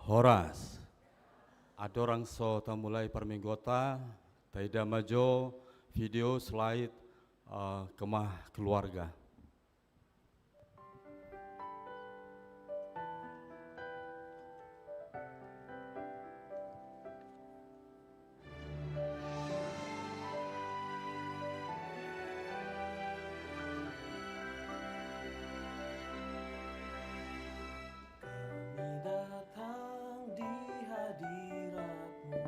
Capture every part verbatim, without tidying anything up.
Horas. Andorang so tamulai parmingguonta, taida ma jo video slide, eh, Kemah Keluarga. Kami datang di hadirat-Mu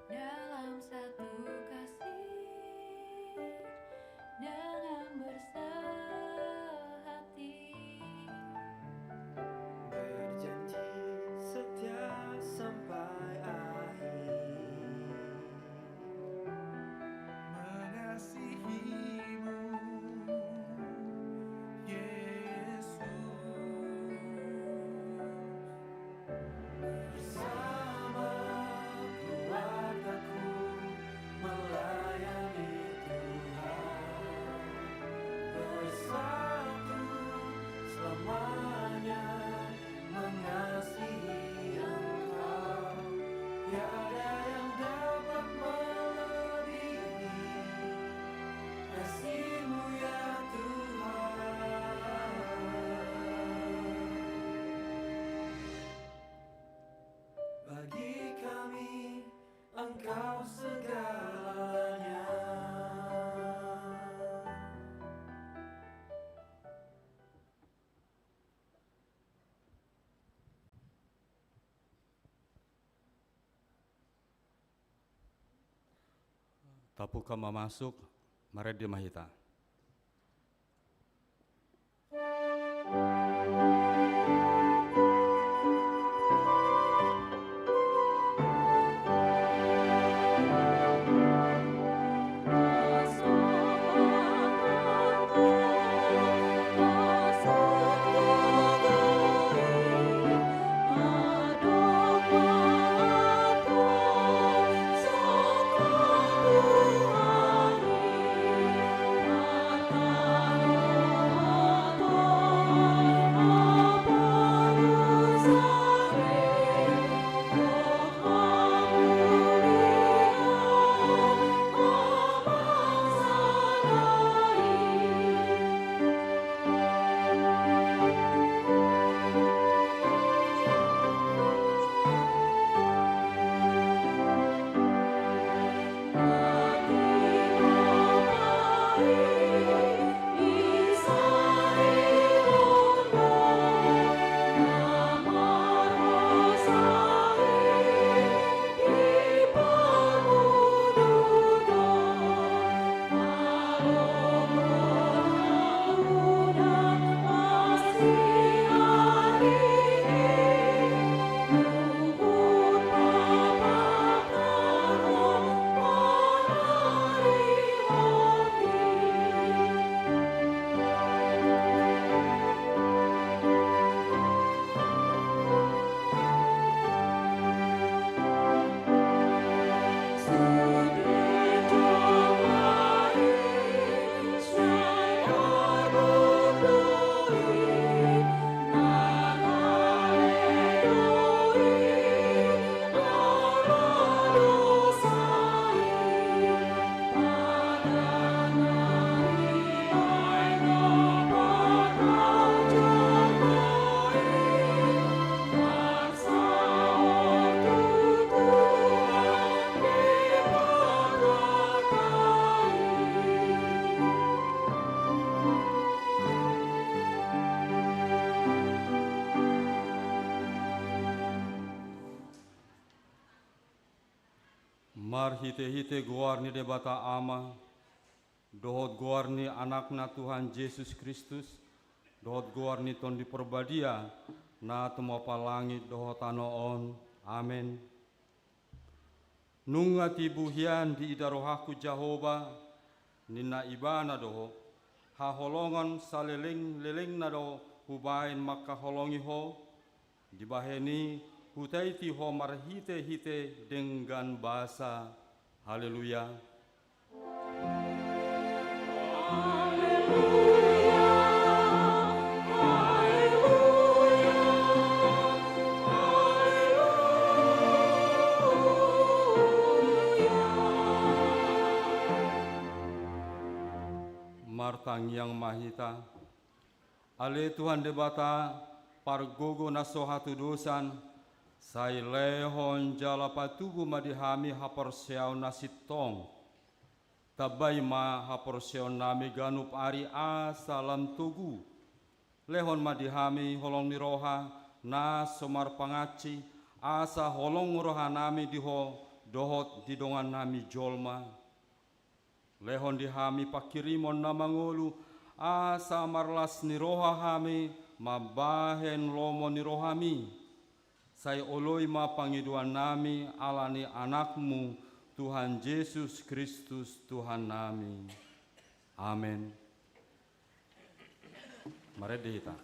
dalam satu kasih dengan bersehati. Berjanji setia sampai akhir. Mengasihi-Mu, Yesus. Bersama keluargaku melayani Tuhan. Bersatu selamanya mengasihi Engkau. Tiada yang dapat melebihi kasih-Mu, ya Tuhan. Bagi kami, Engkau segalanya. Tabuka ma masuk, marende ma hita. Marhitehite goar ni Debata Ama, dohot goar ni Anakna Tuhan Jesus Kristus, dohot goar ni Tondi Parbadia, na tumompa langit dohot tano on. Amen. Nunga tibu hian diida rohangku Jahowa, ninna Ibana do ho, haholongan salelenglelengna do hubahen mangkaholongi ho, dibahen i hutaiti ho marhitehite denggan basa. Haleluya. Tangiang ma hita. Ale Tuhan Debata, pargogo na so hatudosan, sai lehon jala patubu ma di hami haporseaon na sintong. Tambai ma haporseaonnami ganup ari asa lam togu. Lehon ma di hami holong ni roha na so marpangansi, asa holong rohanami di Ho dohot di dongannami jolma. Lehon di hami panghirimon na mangolu, asa marlas ni roha hami mambahen lomo ni rohami. Sai oloi ma pangidoannami ala ni Anakmu, Tuhan Jesus Kristus, Tuhannami. Amen. Marende hita.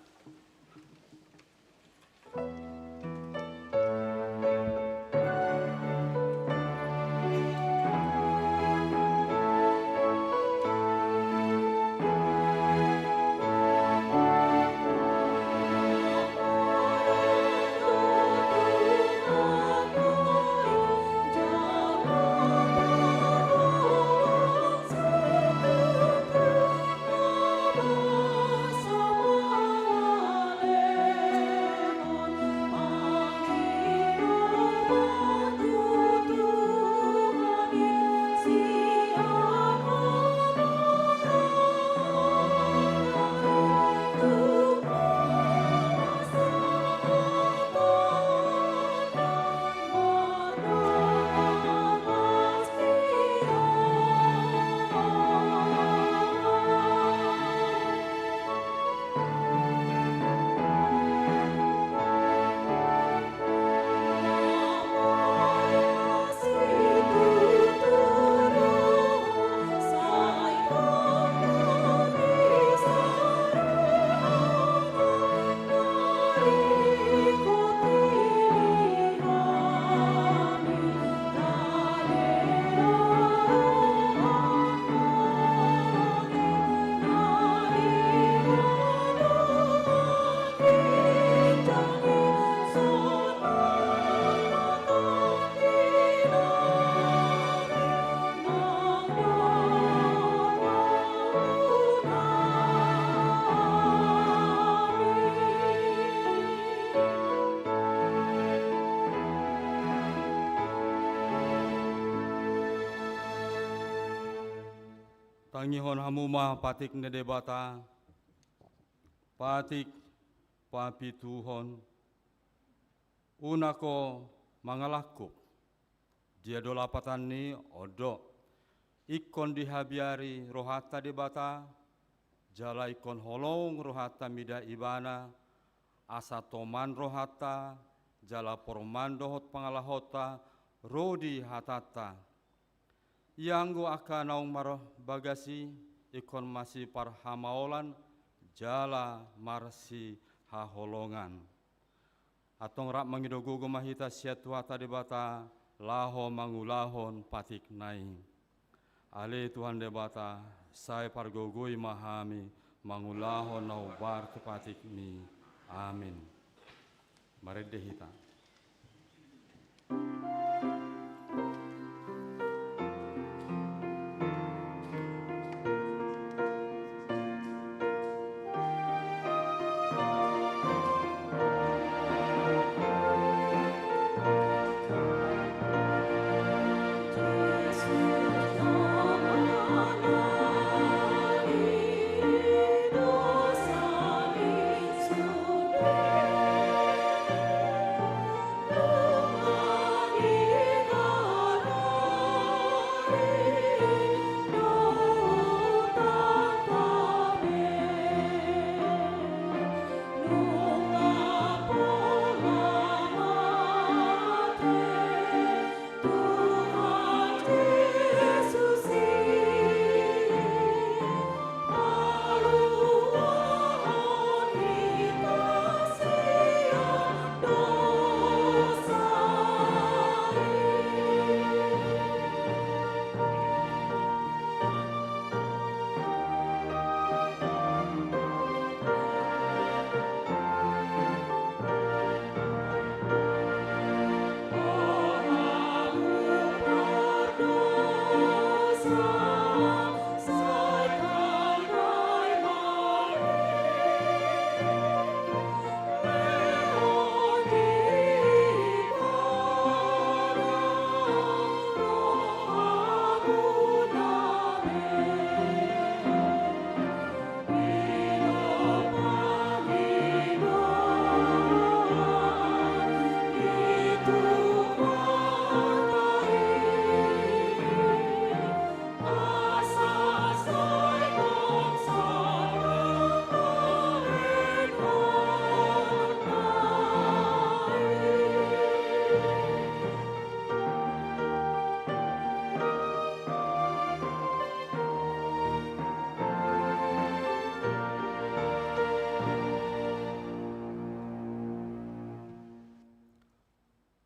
Tangihon hamu ma patik ni Debata, patik papituhon. Unang ho mangalangkup. Dia do lapatan ni on do. Ingkon dihabiari rohanta Debata, jala ingkon holong rohanta mida Ibana, asa toman rohanta, jala porman dohot pangalahonta, ro di hatanta. Ianggo angka naung marbagas i, ingkon masiparhamaolan, jala marsihaholongan. Antong rap mangido gogo ma hita sian Tuhanta Debata, laho mangulahon patikna i. Ale Tuhan Debata, sai pargogoi ma hami, mangulahon na hombar tu patikmi. Amin. Marende hita.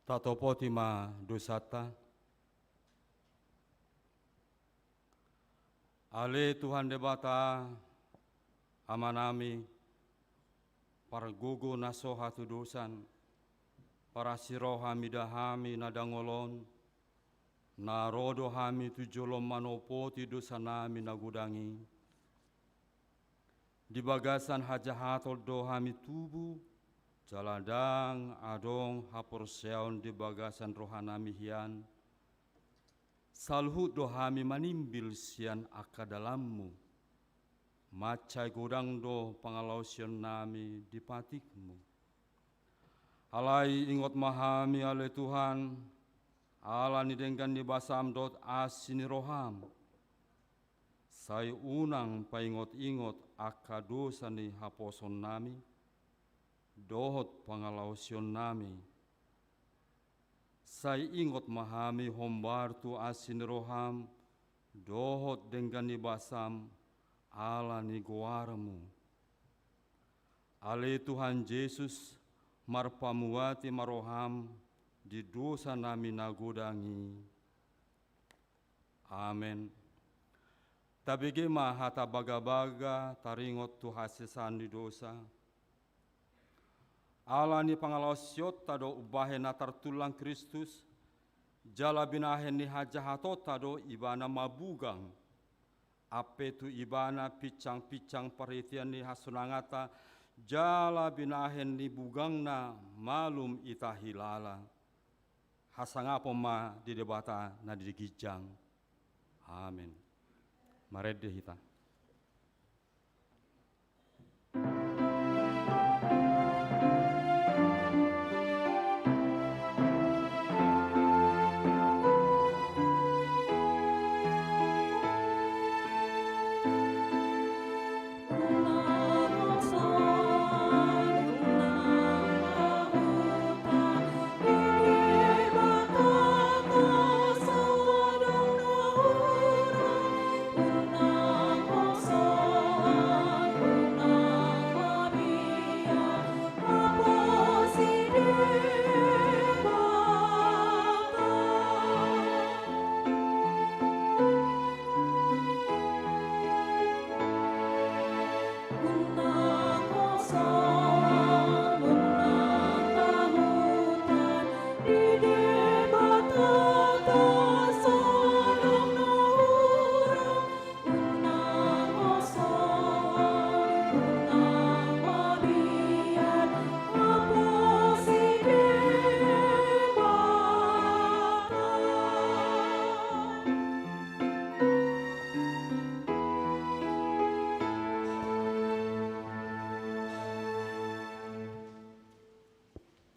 Tatopoti ma dosanta. Ale Tuhan Debata, Amanami, pargogo na so hatudosan, parasi roha mida hami na dangol on, na ro do hami tu jolom manopoti dosanami na godang i. Di bagasan hajahaton do hami tubu, jala ndang adong haporseaon di bagasan rohanami hian. Saluhut do hami manimbil sian angka dalanmu. Mansai godang do pangalaosionnami di patikmu. Alai ingot ma hami ale Tuhan, ala ni denggan ni basam dohot asi ni roham. Sai unang paingot-ingot angka dosa ni haposonnami, dohot pangalaosionnami. Sai ingot ma hami hombar tu asi ni roham, dohot denggan ni basam, ala ni goarmu. Ale Tuhan Jesus, marpamuati ma roham di dosanami na godang i. Amen. Tabege ma hata bagabaga taringot tu hasesaan ni dosa. Ala ni pangalaosionta do umbahen na tartullang Kristus, jala binahen ni hajahatonta do ibana mabugang. Ampe tu ibana pinsang-pinsang parhitean ni hasonanganta, jala binahen ni bugangna malum ita hilala. Hasangapon ma di Debata na di ginjang. Amen. Marende hita.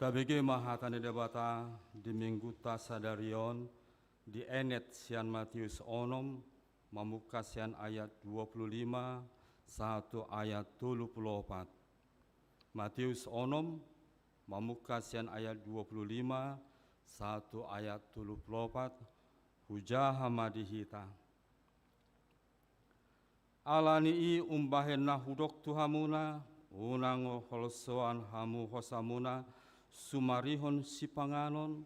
Tabege ma hata ni Debata di Minggunta sadari on, dienet sian Mateus onom, mamungka sian ayat dua puluh lima sahat tu ayat tolu puluh opat. Mateus onom, mamungka sian ayat dua puluh lima sahat tu ayat tolu puluh opat, hujaha ma di hita. Ala ni i umbahen na hudok tu hamuna, unang holsoan hamu hosamuna sumarihon sipanganon,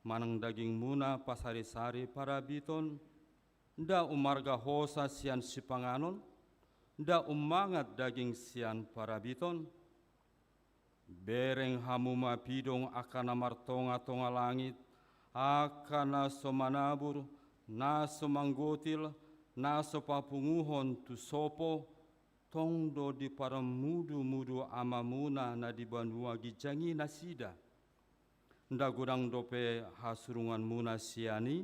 manang dagingmuna pasari-sari parabiton, nda umarga hosa sian sipanganon, nda umangat daging sian parabiton. Bereng hamu ma pidong angka na martonga-tonga langit, angka na so manabur, na so manggotil, na so papunguhon tu sopo, tong do diparmudu-mudu Amamuna na di banua ginjang i nasida. Nda godang dope hasurunganmuna sian i?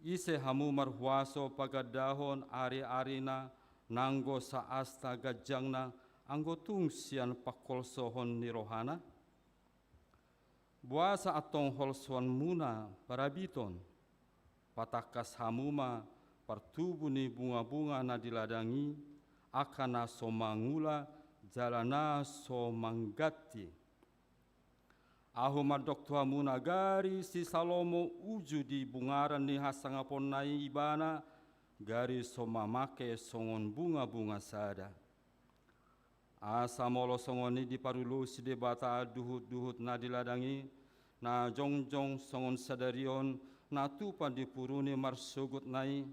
Ise hamu marhuaso pagandahon ari-arina nanggo saasta ganjangna anggo tung sian pangholsohon ni rohana? Boasa antong holsoanmuna parabiton? Patangkas hamu ma partubu ni bunga-bunga na di ladang i, angka na so mangula jala na so mangganti. Ahu mandok tu hamuna, gari si Salomo uju di bungaran ni hasangaponna i ibana, gari so mamangke songon bunga-bunga sada. Asa molo songon i diparulosi Debata duhut-duhut na di ladang i, na jongjong songon sadari on, na tupa di puruni marsogotna i,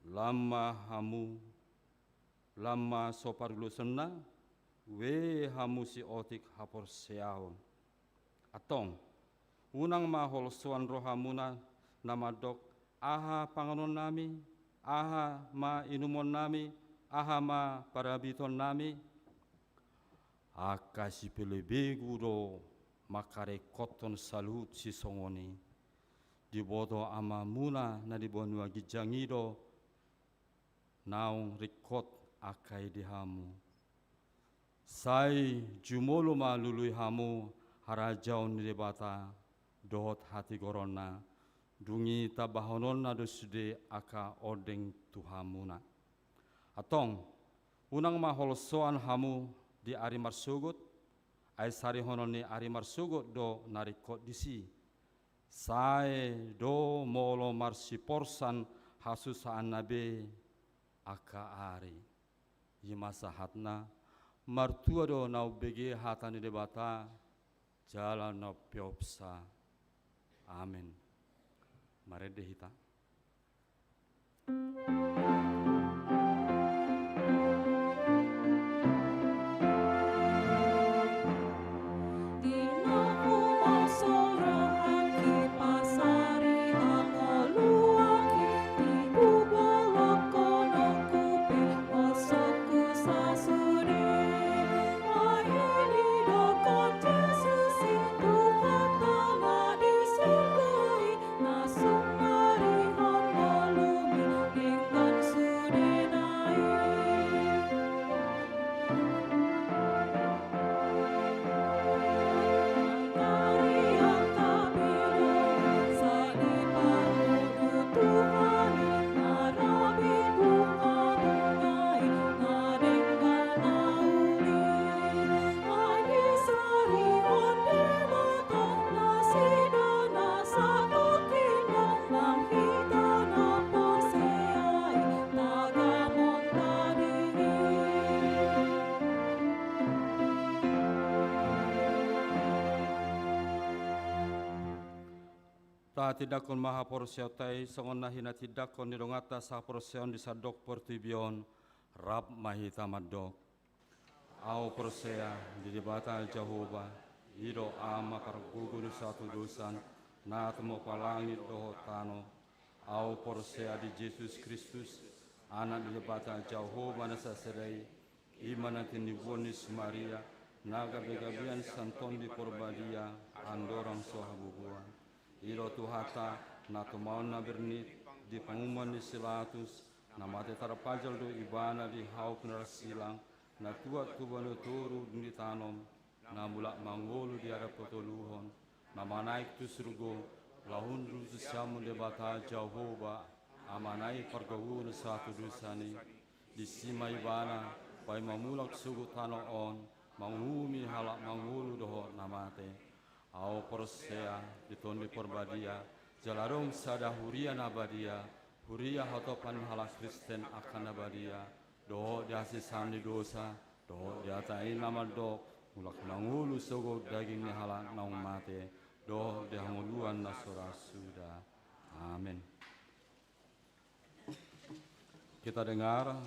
lam ma hamu, lam ma so parulosonna, ue hamu siotik haporseaon. Antong, unang ma holsoan rohamuna na mandok, aha panganonnami, aha ma inumonnami, aha ma parabitonnami, angka sipelebegu do mangkaringkothon saluhut sisongon i. Diboto Amamuna na di banua ginjang i do naung ringkot angka i di hamu. Sai jumolo ma lului hamu harajaon ni Debata dohot hatigoronna, dung i tambahononna do sude angka ondeng tu hamuna. Antong, unang ma holsoan hamu di ari marsogot, ai sarihonon ni ari marsogot do na ringkot disi. Sae do molo marsiporsan hasusaanna be angka ari. I ma sahatna, martua do na umbege hata ni Debata, jala na umpeopsa. Amen. Marende hita. Tatindanghon ma haporseaonta i songon na hinatindangkon ni donganta sahaporseaon di sandok portibi on. Rap ma hita mandok. Ahu porsea di Debata Jahowa, i do Ama pargogo ni sahatudosan, na tumompa langit dohot tano. Ahu porsea di Jesus Kristus, Anak ni Debata Jahowa na sasada i, i ma na tinibuon ni si Maria, na gabegabean sian Tondi Porbadia, andorang so habubuan. I do Tuhanta, na tumaon na bernit di pangumuan ni si Pilatus, na mate tarpajal do Ibana di hau pinarsilang, na tuat tu banua toru dung ditanom, na mulak mangolu di ari patoluhon, na manaek tu surgo, laho hundul tu siamun Debata Jahowa, Amana i pargogo ni sahatudosan i. Disi ma Ibana paima mulak sogot tano on, manguhumi halak mangolu dohot na mate. Ahu porsea di Tondi Porbadia, jala adong sada huria na badia, huria hatopan ni halak Kristen angka na badia, dohot di hasesaan ni dosa, dohot di hata i na mandok, mulak mangolu sogot daging ni halak naung mate, dohot di hangoluan na so ra suda. Amen. Kita dengar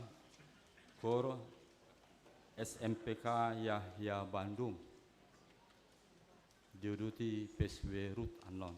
kor S M P K Yahya Bandung, diuduti P S W Rut annon.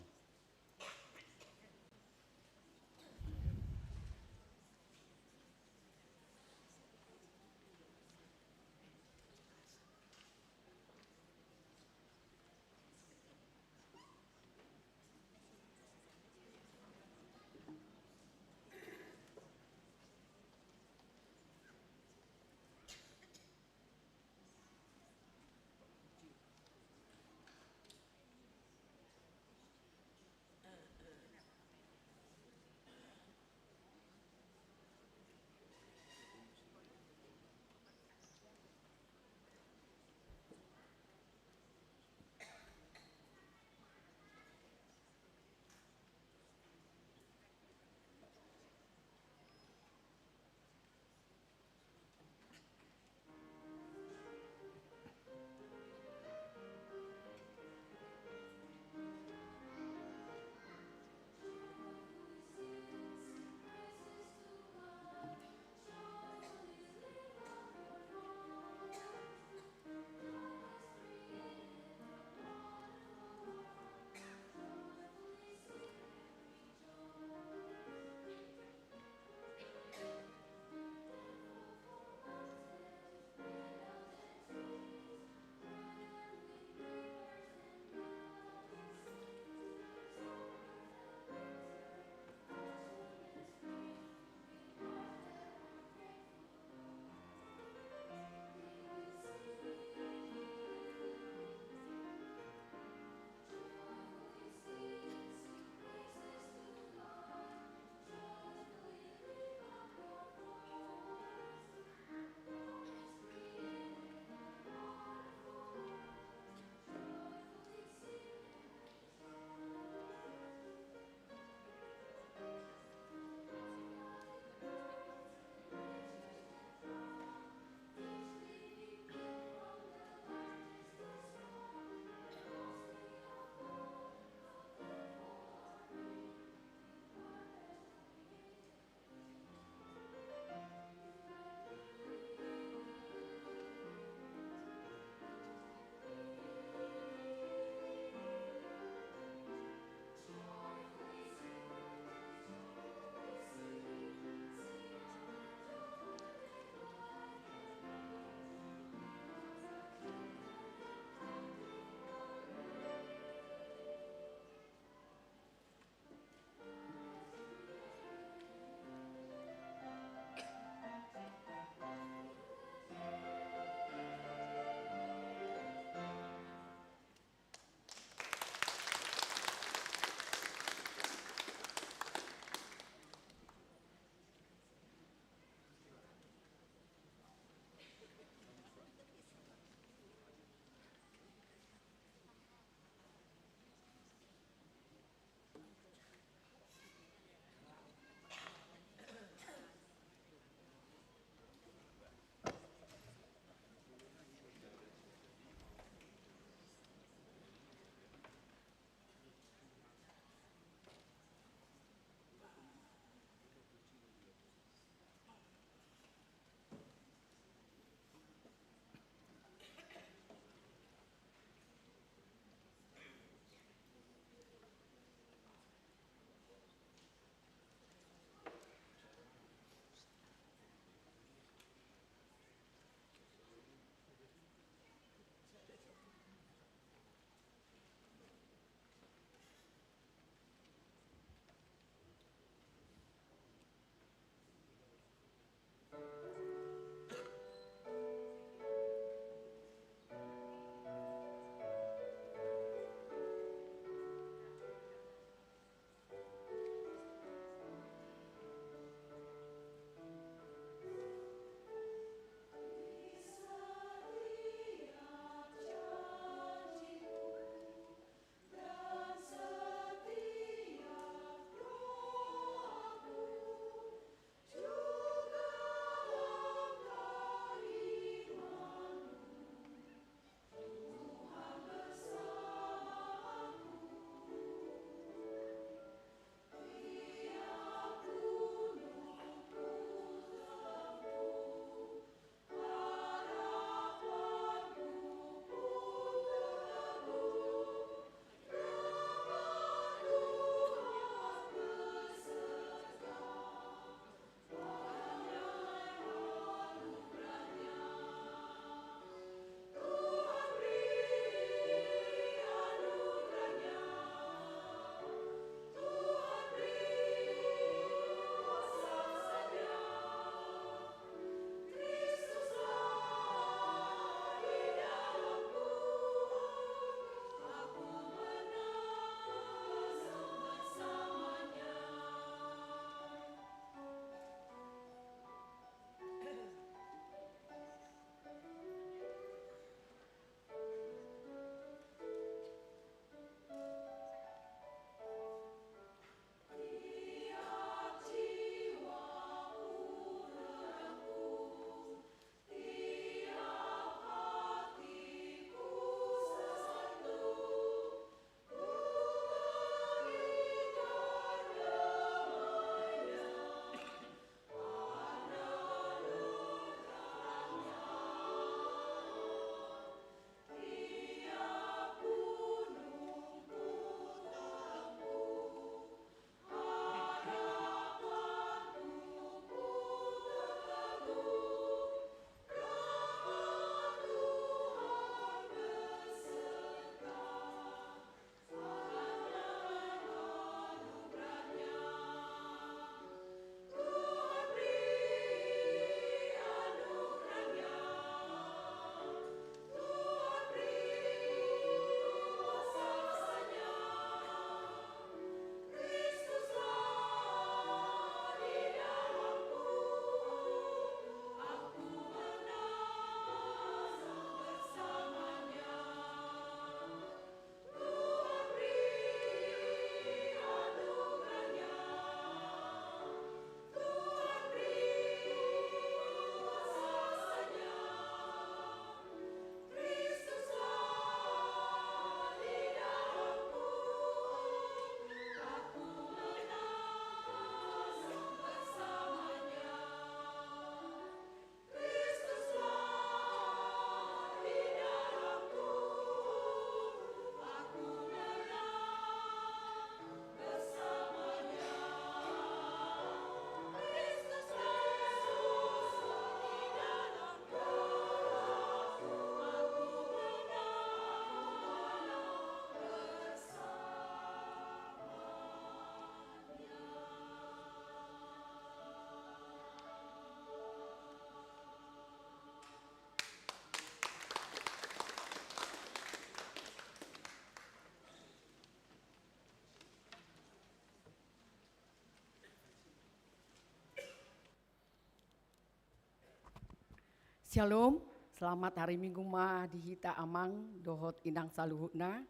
Shalom, selamat hari Minggu ma di hita amang dohot inang saluhutna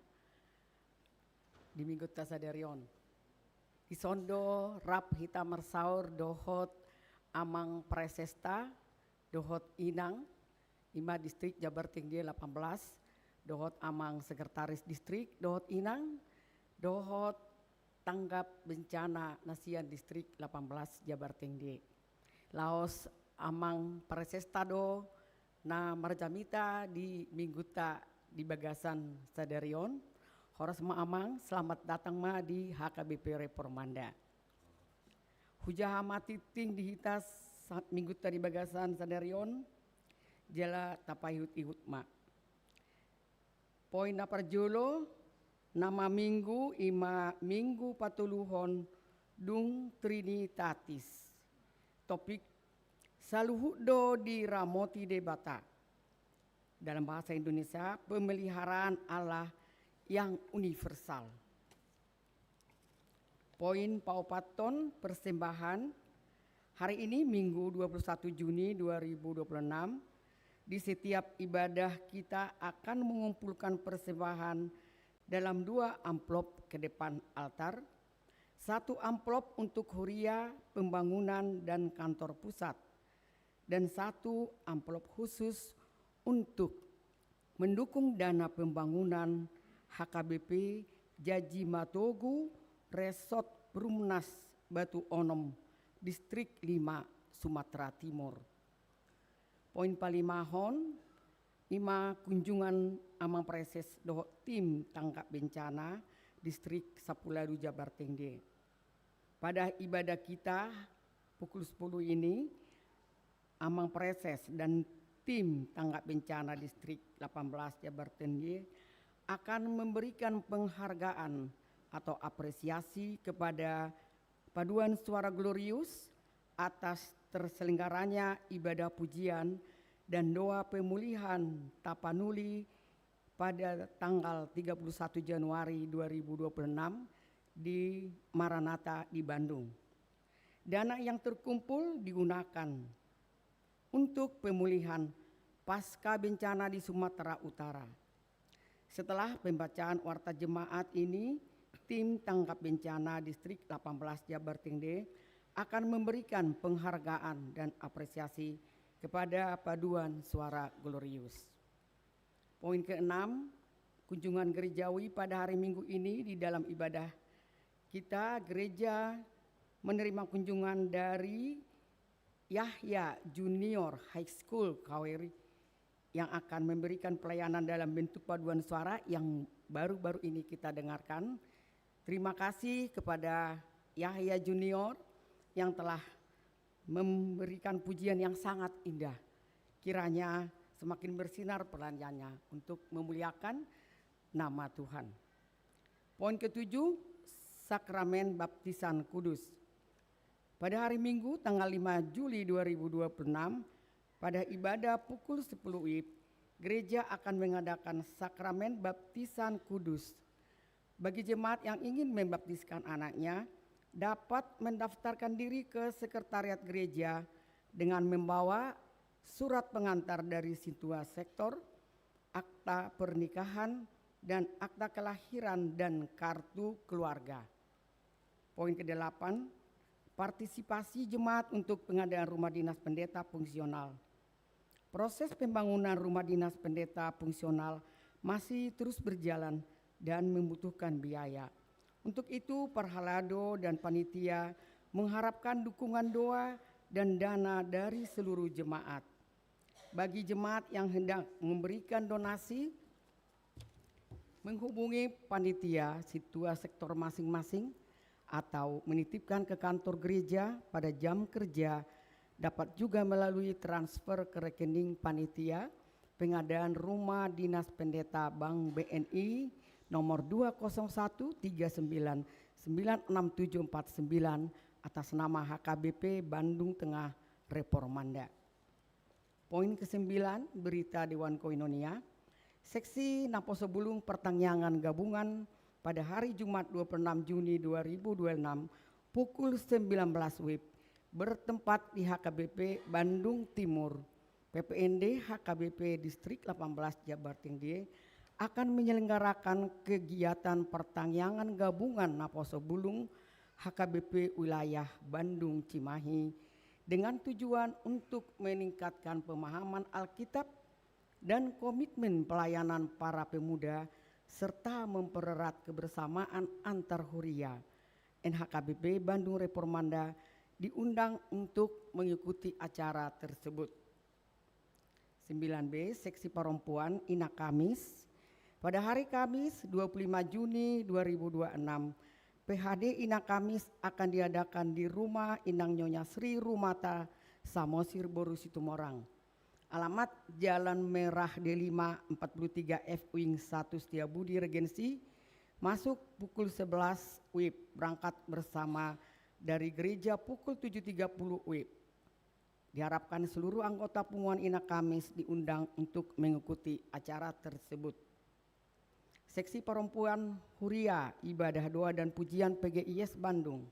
di mingguta sadari on. Dison do rap hita marsaor dohot amang presesta dohot inang, ima distrik Jabar Tengge delapan belas, dohot amang sekretaris distrik dohot inang, dohot tanggap bencana na sian distrik delapan belas Jabar Tengge. Laos amang presesta do na marjamita di mingguta di bagasan sadari on. Horas ma amang, selamat datang ma di H K B P Reformanda. Hujaha ma tingting di hita sa-, mingguta di bagasan sadari on, jala tapaihut-ihut ma. Poin na parjolo, nama minggu ima minggu patoluhon dung Trinitatis. Topik, saluhut do diramoti Debata. Dalam bahasa Indonesia, pemeliharaan Allah yang universal. Poin paopathon, persembahan. Hari ini, Minggu dua puluh satu Juni dua ribu dua puluh enam, di setiap ibadah kita akan mengumpulkan persembahan dalam dua amplop ke depan altar. Satu amplop untuk huria, pembangunan, dan kantor pusat. Dan satu amplop khusus untuk mendukung dana pembangunan H K B P Jaji Matogu Resort Perumnas Batu Onom, Distrik lima, Sumatera Timur. Poin palimahon, ima kunjungan amang preses dohot tim tanggap bencana Distrik Sampulu Ualu Jabar Tengge. Pada ibadah kita pukul sepuluh ini, amang preses dan tim tanggap bencana Distrik delapan belas Jabar Tengge akan memberikan penghargaan atau apresiasi kepada Paduan Suara Glorius atas terselenggaranya ibadah pujian dan doa pemulihan Tapanuli pada tanggal tiga puluh satu Januari dua ribu dua puluh enam di Maranatha di Bandung. Dana yang terkumpul digunakan untuk pemulihan pasca bencana di Sumatera Utara. Setelah pembacaan warta jemaat ini, tim tanggap bencana Distrik delapan belas Jabar Tengge akan memberikan penghargaan dan apresiasi kepada Paduan Suara Glorius. Poin keenam, kunjungan gerejawi pada hari Minggu ini. Di dalam ibadah kita, gereja menerima kunjungan dari Yahya Junior High School Kaweri yang akan memberikan pelayanan dalam bentuk paduan suara yang baru-baru ini kita dengarkan. Terima kasih kepada Yahya Junior yang telah memberikan pujian yang sangat indah. Kiranya semakin bersinar pelayanannya untuk memuliakan nama Tuhan. Poin ketujuh, Sakramen Baptisan Kudus. Pada hari Minggu, tanggal lima Juli dua ribu dua puluh enam, pada ibadah pukul sepuluh WIB, gereja akan mengadakan Sakramen Baptisan Kudus. Bagi jemaat yang ingin membaptiskan anaknya, dapat mendaftarkan diri ke sekretariat gereja dengan membawa surat pengantar dari sintua sektor, akta pernikahan, dan akta kelahiran dan kartu keluarga. Poin kedelapan, partisipasi jemaat untuk pengadaan rumah dinas pendeta fungsional. Proses pembangunan rumah dinas pendeta fungsional masih terus berjalan dan membutuhkan biaya. Untuk itu, parhalado dan panitia mengharapkan dukungan doa dan dana dari seluruh jemaat. Bagi jemaat yang hendak memberikan donasi, menghubungi panitia sintua sektor masing-masing atau menitipkan ke kantor gereja pada jam kerja, dapat juga melalui transfer ke rekening panitia pengadaan rumah dinas pendeta Bank B N I nomor dua kosong satu tiga sembilan sembilan enam tujuh empat sembilan atas nama H K B P Bandung Tengah Reformanda. Poin kesembilan, berita Dewan Koinonia. Seksi Naposo Bulung Partangiangan Gabungan pada hari Jumat dua puluh enam Juni dua ribu dua puluh enam pukul sembilan belas WIB bertempat di H K B P Bandung Timur. P P N D H K B P Distrik delapan belas Jabar Tinggi akan menyelenggarakan kegiatan pertangiangan gabungan Naposo Bulung H K B P wilayah Bandung Cimahi dengan tujuan untuk meningkatkan pemahaman Alkitab dan komitmen pelayanan para pemuda serta mempererat kebersamaan antar huria. N H K B P Bandung Reformanda diundang untuk mengikuti acara tersebut. Sembilan B, Seksi Perempuan Ina Kamis. Pada hari Kamis, dua puluh lima Juni dua ribu dua puluh enam, P H D Ina Kamis akan diadakan di rumah Inang Nyonya Sri Rumata, Samosir, Boru Situmorang. Alamat Jalan Merah D lima empat puluh tiga F Wing satu Setiabudi Regensi, masuk pukul sebelas W I B, berangkat bersama dari gereja pukul tujuh tiga puluh W I B. Diharapkan seluruh anggota punguan Ina Kamis diundang untuk mengikuti acara tersebut. Seksi Perempuan Huria Ibadah Doa dan Pujian P G I S Bandung.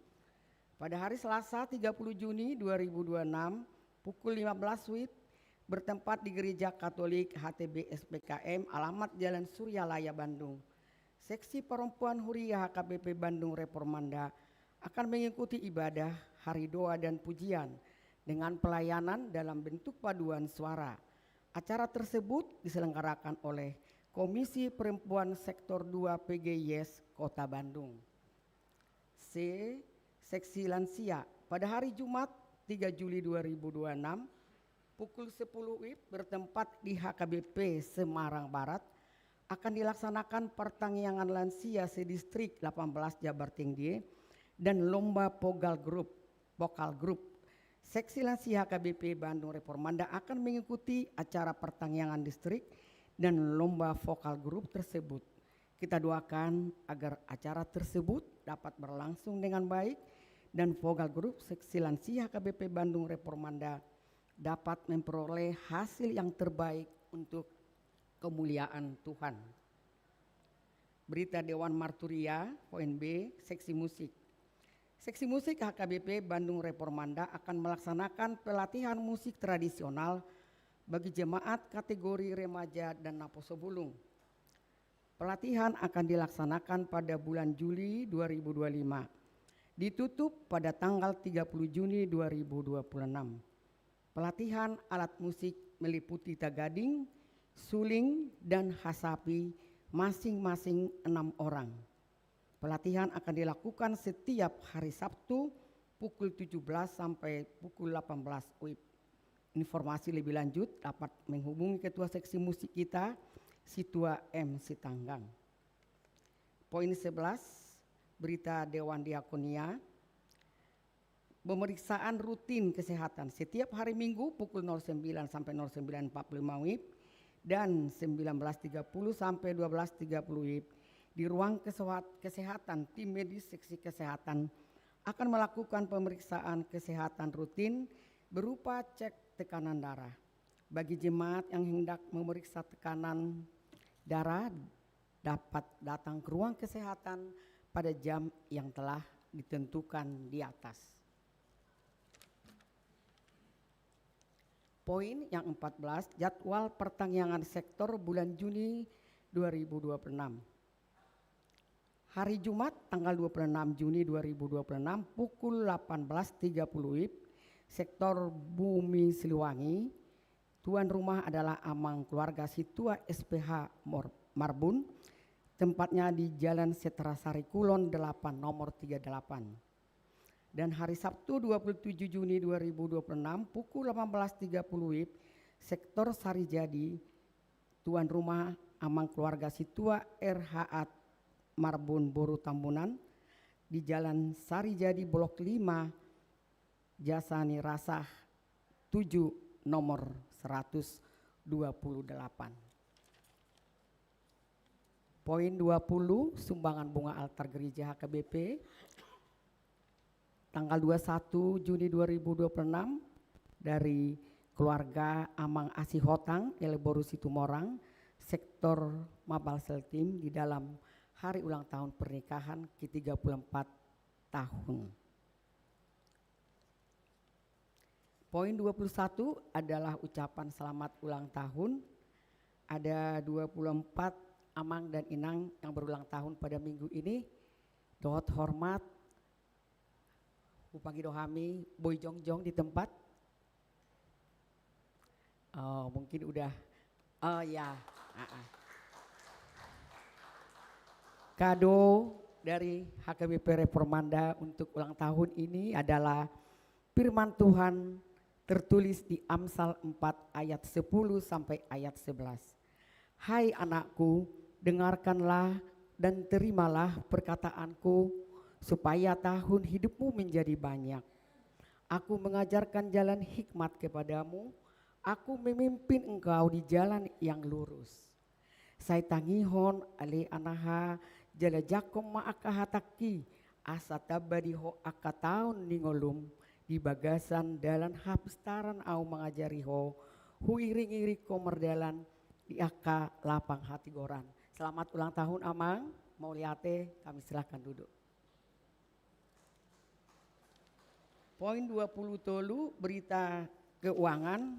Pada hari Selasa tiga puluh Juni dua ribu dua puluh enam, pukul lima belas W I B, bertempat di Gereja Katolik H T B S P K M, alamat Jalan Suryalaya, Bandung. Seksi Perempuan Huria H K B P Bandung Reformanda akan mengikuti ibadah hari doa dan pujian dengan pelayanan dalam bentuk paduan suara. Acara tersebut diselenggarakan oleh Komisi Perempuan Sektor dua P G I S Kota Bandung. C, Seksi Lansia. Pada hari Jumat, tiga Juli dua ribu dua puluh enam, pukul sepuluh W I B, bertempat di H K B P Semarang Barat, akan dilaksanakan pertangiangan lansia sedistrik delapan belas Jabar Tinggi dan lomba vocal group, vocal group. Seksi Lansia H K B P Bandung Reformanda akan mengikuti acara pertangiangan distrik dan lomba vocal group tersebut. Kita doakan agar acara tersebut dapat berlangsung dengan baik dan vocal group Seksi Lansia H K B P Bandung Reformanda dapat memperoleh hasil yang terbaik untuk kemuliaan Tuhan. Berita Dewan Marturia, poin B, Seksi Musik. Seksi Musik H K B P Bandung Reformanda akan melaksanakan pelatihan musik tradisional bagi jemaat kategori remaja dan Naposo Bulung. Pelatihan akan dilaksanakan pada bulan Juli dua ribu dua puluh lima, ditutup pada tanggal tiga puluh Juni dua ribu dua puluh enam. Pelatihan alat musik meliputi tagading, suling, dan hasapi, masing-masing enam orang. Pelatihan akan dilakukan setiap hari Sabtu pukul tujuh belas sampai pukul delapan belas W I B. Informasi lebih lanjut dapat menghubungi Ketua Seksi Musik kita, Situa M Sitanggang. Poin sebelas, Berita Dewan Diakonia. Pemeriksaan rutin kesehatan setiap hari Minggu pukul nol sembilan sampai nol sembilan empat puluh lima W I B dan sembilan belas tiga puluh sampai dua belas tiga puluh W I B di ruang kesehat-, kesehatan. Tim medis Seksi Kesehatan akan melakukan pemeriksaan kesehatan rutin berupa cek tekanan darah. Bagi jemaat yang hendak memeriksa tekanan darah, dapat datang ke ruang kesehatan pada jam yang telah ditentukan di atas. Poin yang empat belas, jadwal pertangiangan sektor bulan Juni dua ribu dua puluh enam. Hari Jumat, tanggal dua puluh enam Juni dua ribu dua puluh enam, pukul delapan belas tiga puluh W I B, sektor Bumi Siliwangi, tuan rumah adalah Amang Keluarga Situa S P H Mor-, Marbun, tempatnya di Jalan Setrasari Kulon delapan, nomor tiga delapan. Dan hari Sabtu, dua puluh tujuh Juni dua ribu dua puluh enam, pukul delapan belas tiga puluh W I B, sektor Sarijadi, tuan rumah Amang Keluarga Situa R H A Marbun Boru Tambunan, di Jalan Sarijadi, Blok lima, Jasa Nirasah tujuh, nomor seratus dua puluh delapan. Poin dua puluh, sumbangan bunga altar gereja H K B P. Tanggal dua puluh satu Juni dua ribu dua puluh enam, dari keluarga Amang Asih Hotang, L Boru Situmorang, sektor Mabal Seltim, di dalam hari ulang tahun pernikahan ke tiga puluh empat tahun. Poin dua puluh satu adalah ucapan selamat ulang tahun. Ada dua puluh empat amang dan inang yang berulang tahun pada minggu ini. Dohot hormat, hupangido hami boi jongjong di tempat. Oh, mungkin udah. Oh ya. Ah, ah. Kado dari H K B P Reformanda untuk ulang tahun ini adalah firman Tuhan tertulis di Amsal empat ayat sepuluh sampai ayat sebelas. "Hai anakku, dengarkanlah dan terimalah perkataanku, supaya tahun hidupmu menjadi banyak. Aku mengajarkan jalan hikmat kepadamu, aku memimpin engkau di jalan yang lurus." Sai tangihon ale anaha, jala jangkon ma angka hatangki, asa tamba di ho angka taon ni ngolum, di bagasan dalan hapistaran ahu mangajari ho, huiring-iring ho mardalan di angka lapang hatigoran. Selamat ulang tahun, Amang. Mauliate, kami silahkan duduk. Poin dua puluh tolu, berita keuangan.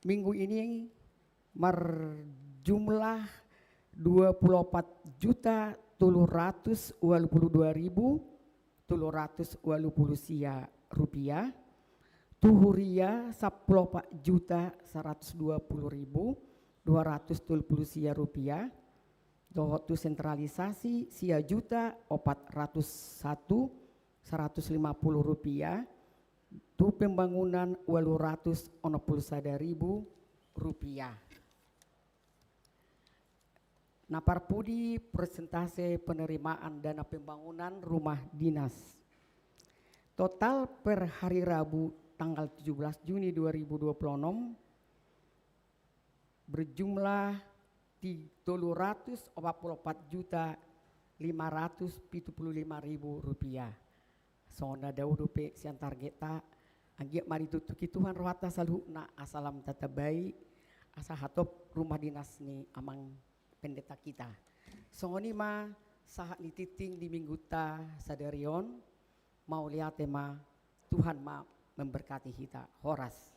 Minggu ini marjumlah dua puluh opat juta tolu ratus walu pulu dua ribu tolu ratus walu pulu sia rupiah. Tu huria sampulu opat juta saratus dua pulu ribu dua ratus tolu pulu sia rupiah. Dohot tu sentralisasi sia juta opat ratus satu saratus lima pulu rupiah. Tu pembangunan walu ratus onom pulu sada ribu rupiah. Na parpudi, persentase penerimaan dana pembangunan rumah dinas. Total per hari Rabu tanggal tujuh belas Juni dua ribu dua puluh enam berjumlah di tolu ratus opat pulu opat juta lima ratus pitu pulu lima ribu rupiah. Songon na dao dope sian targetta, anggiat ma dituktuki Tuhan rohanta saluhutna asa lam tatambai, asa hatop rumah dinas ni amang pendeta kita. Songon i ma sahat ni tingting di minggunta sadari on. Mauliate ma, Tuhan ma memberkati hita. Horas.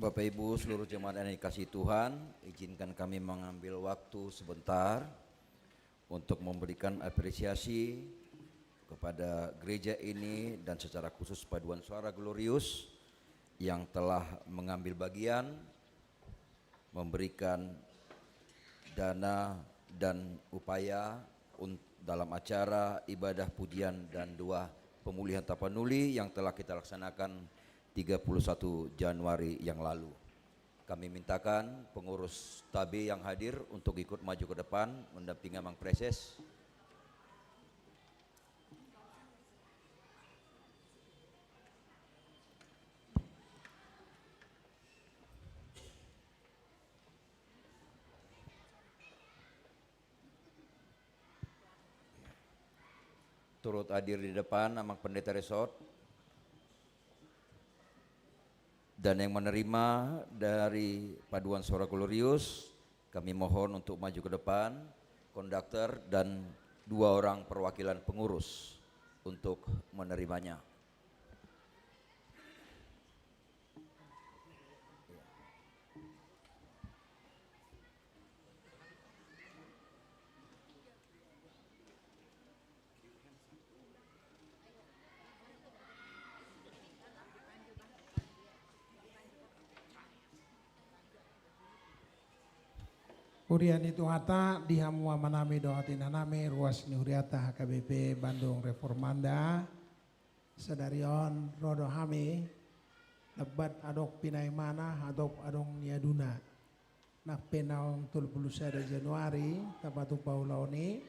Bapak Ibu, seluruh jemaat yang dikasihi Tuhan, izinkan kami mengambil waktu sebentar untuk memberikan apresiasi kepada gereja ini dan secara khusus Paduan Suara Glorius yang telah mengambil bagian memberikan dana dan upaya un-, dalam acara ibadah pujian dan doa pemulihan Tapanuli yang telah kita laksanakan tiga puluh satu Januari yang lalu. Kami mintakan pengurus T A B yang hadir untuk ikut maju ke depan mendampingi Amang Praeses. Turut hadir di depan Amang Pendeta Resort. Dan yang menerima dari Paduan Suara Glorius, kami mohon untuk maju ke depan, konduktor dan dua orang perwakilan pengurus untuk menerimanya. Huria ni Tuhanta, di hamu amanami dohot inanami, ruas ni huriata H K B P Bandung Reformanda. Sadari on ro do hami, lembat adong pinaimana, adong, adong niaduna. Nang pe naung tolu puluh sada Januari tapatupa ulaon i,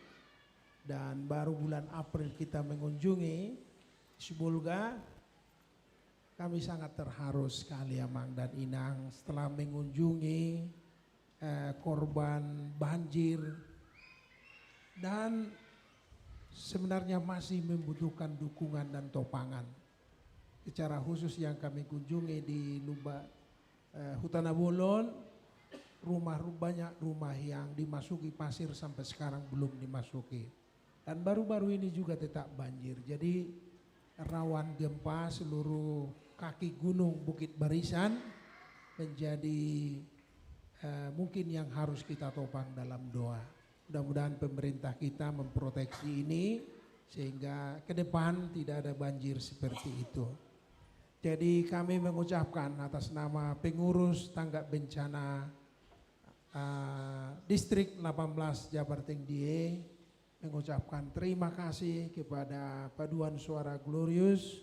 dan baru bulan April kita mengunjungi Sibolga. Kami sangat terharu sekali, Amang dan Inang, setelah mengunjungi, eh, korban banjir, dan sebenarnya masih membutuhkan dukungan dan topangan. Secara khusus yang kami kunjungi di Lumba, eh, Huta Nabolon, rumah, ru-, banyak rumah yang dimasuki pasir sampai sekarang belum dimasuki. Dan baru-baru ini juga tetap banjir. Jadi, rawan gempa seluruh kaki gunung Bukit Barisan menjadi, eh, mungkin yang harus kita topang dalam doa. Mudah-mudahan pemerintah kita memproteksi ini sehingga ke depan tidak ada banjir seperti itu. Jadi, kami mengucapkan atas nama pengurus tanggap bencana, eh, Distrik delapan belas Jabar Tengdie, mengucapkan terima kasih kepada Paduan Suara Glorius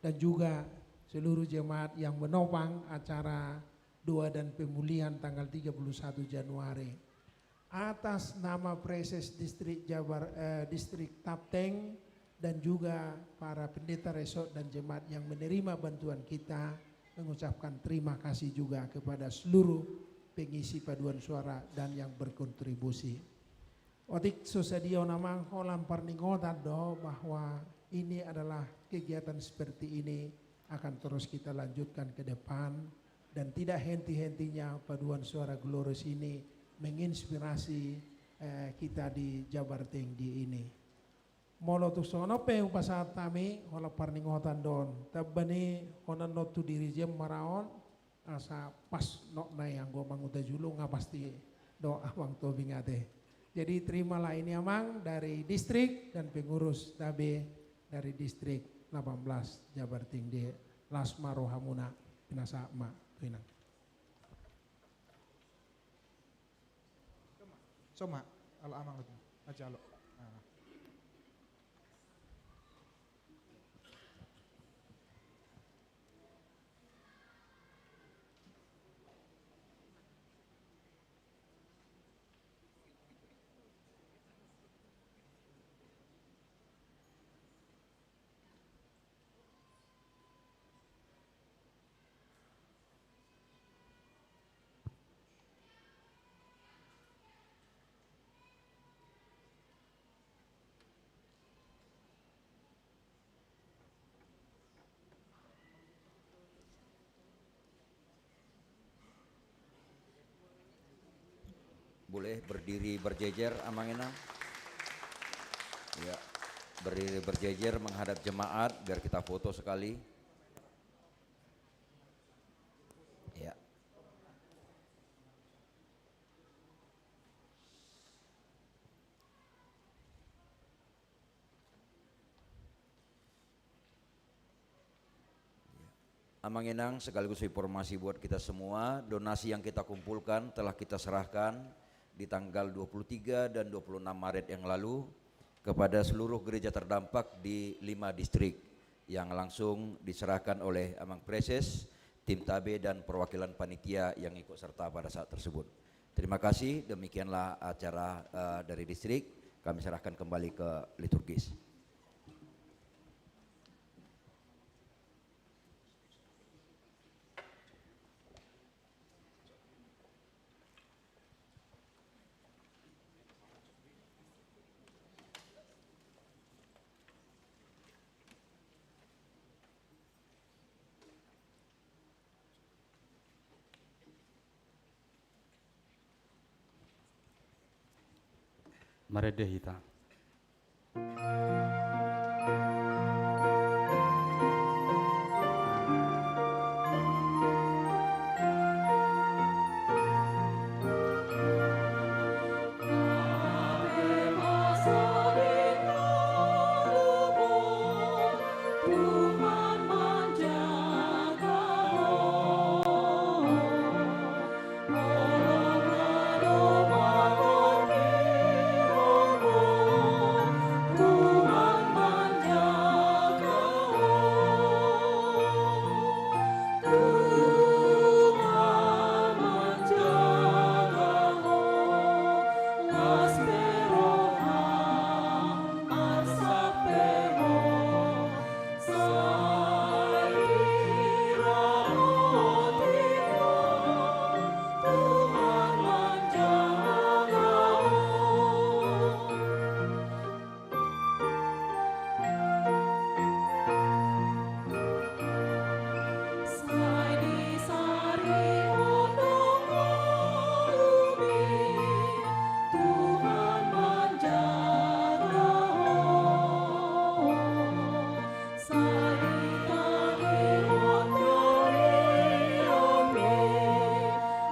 dan juga seluruh jemaat yang menopang acara doa dan pemulihan tanggal tiga puluh satu Januari. Atas nama Praeses Distrik Jabar, eh, Distrik Tapteng, dan juga para pendeta resort dan jemaat yang menerima bantuan kita, mengucapkan terima kasih juga kepada seluruh pengisi paduan suara dan yang berkontribusi. Otik so sadia on, Amang, holan parningotan do bahwa ini adalah kegiatan seperti ini akan terus kita lanjutkan ke depan, dan tidak henti-hentinya Paduan Suara Glorius ini menginspirasi eh, kita di Jabar Tinggi ini. Molo tung songon on pe hupasahat hami, holan parningotan do on. Tamba ni on annon tu dirijen ma ra on, asa pas nokna i anggo manguta julu nga pasti do amang Tobing ate. Jadi terimalah ini amang dari distrik dan pengurus Tabe dari distrik delapan belas Jabar Tinggi. Las ma rohamuna, pinasahat ma tu inang. Soma, ala amang lagi. Aja lo. Nah. Boleh berdiri berjejer, Amang Inang. Ya, berdiri berjejer menghadap jemaat, biar kita foto sekali. Ya. Amang Inang, sekaligus informasi buat kita semua, donasi yang kita kumpulkan telah kita serahkan di tanggal dua puluh tiga dan dua puluh enam Maret yang lalu kepada seluruh gereja terdampak di lima distrik yang langsung diserahkan oleh Amang Praeses, tim Tabe, dan perwakilan panitia yang ikut serta pada saat tersebut. Terima kasih, demikianlah acara, eh, dari distrik. Kami serahkan kembali ke liturgis. Marende hita.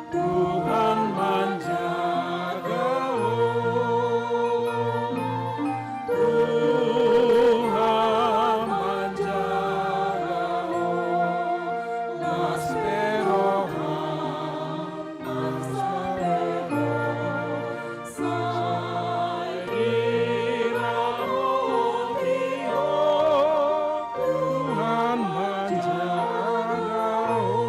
Tuhan manjaga ho. Tuhan manjaga ho. Las pe roham. Tuhan manjaga ho.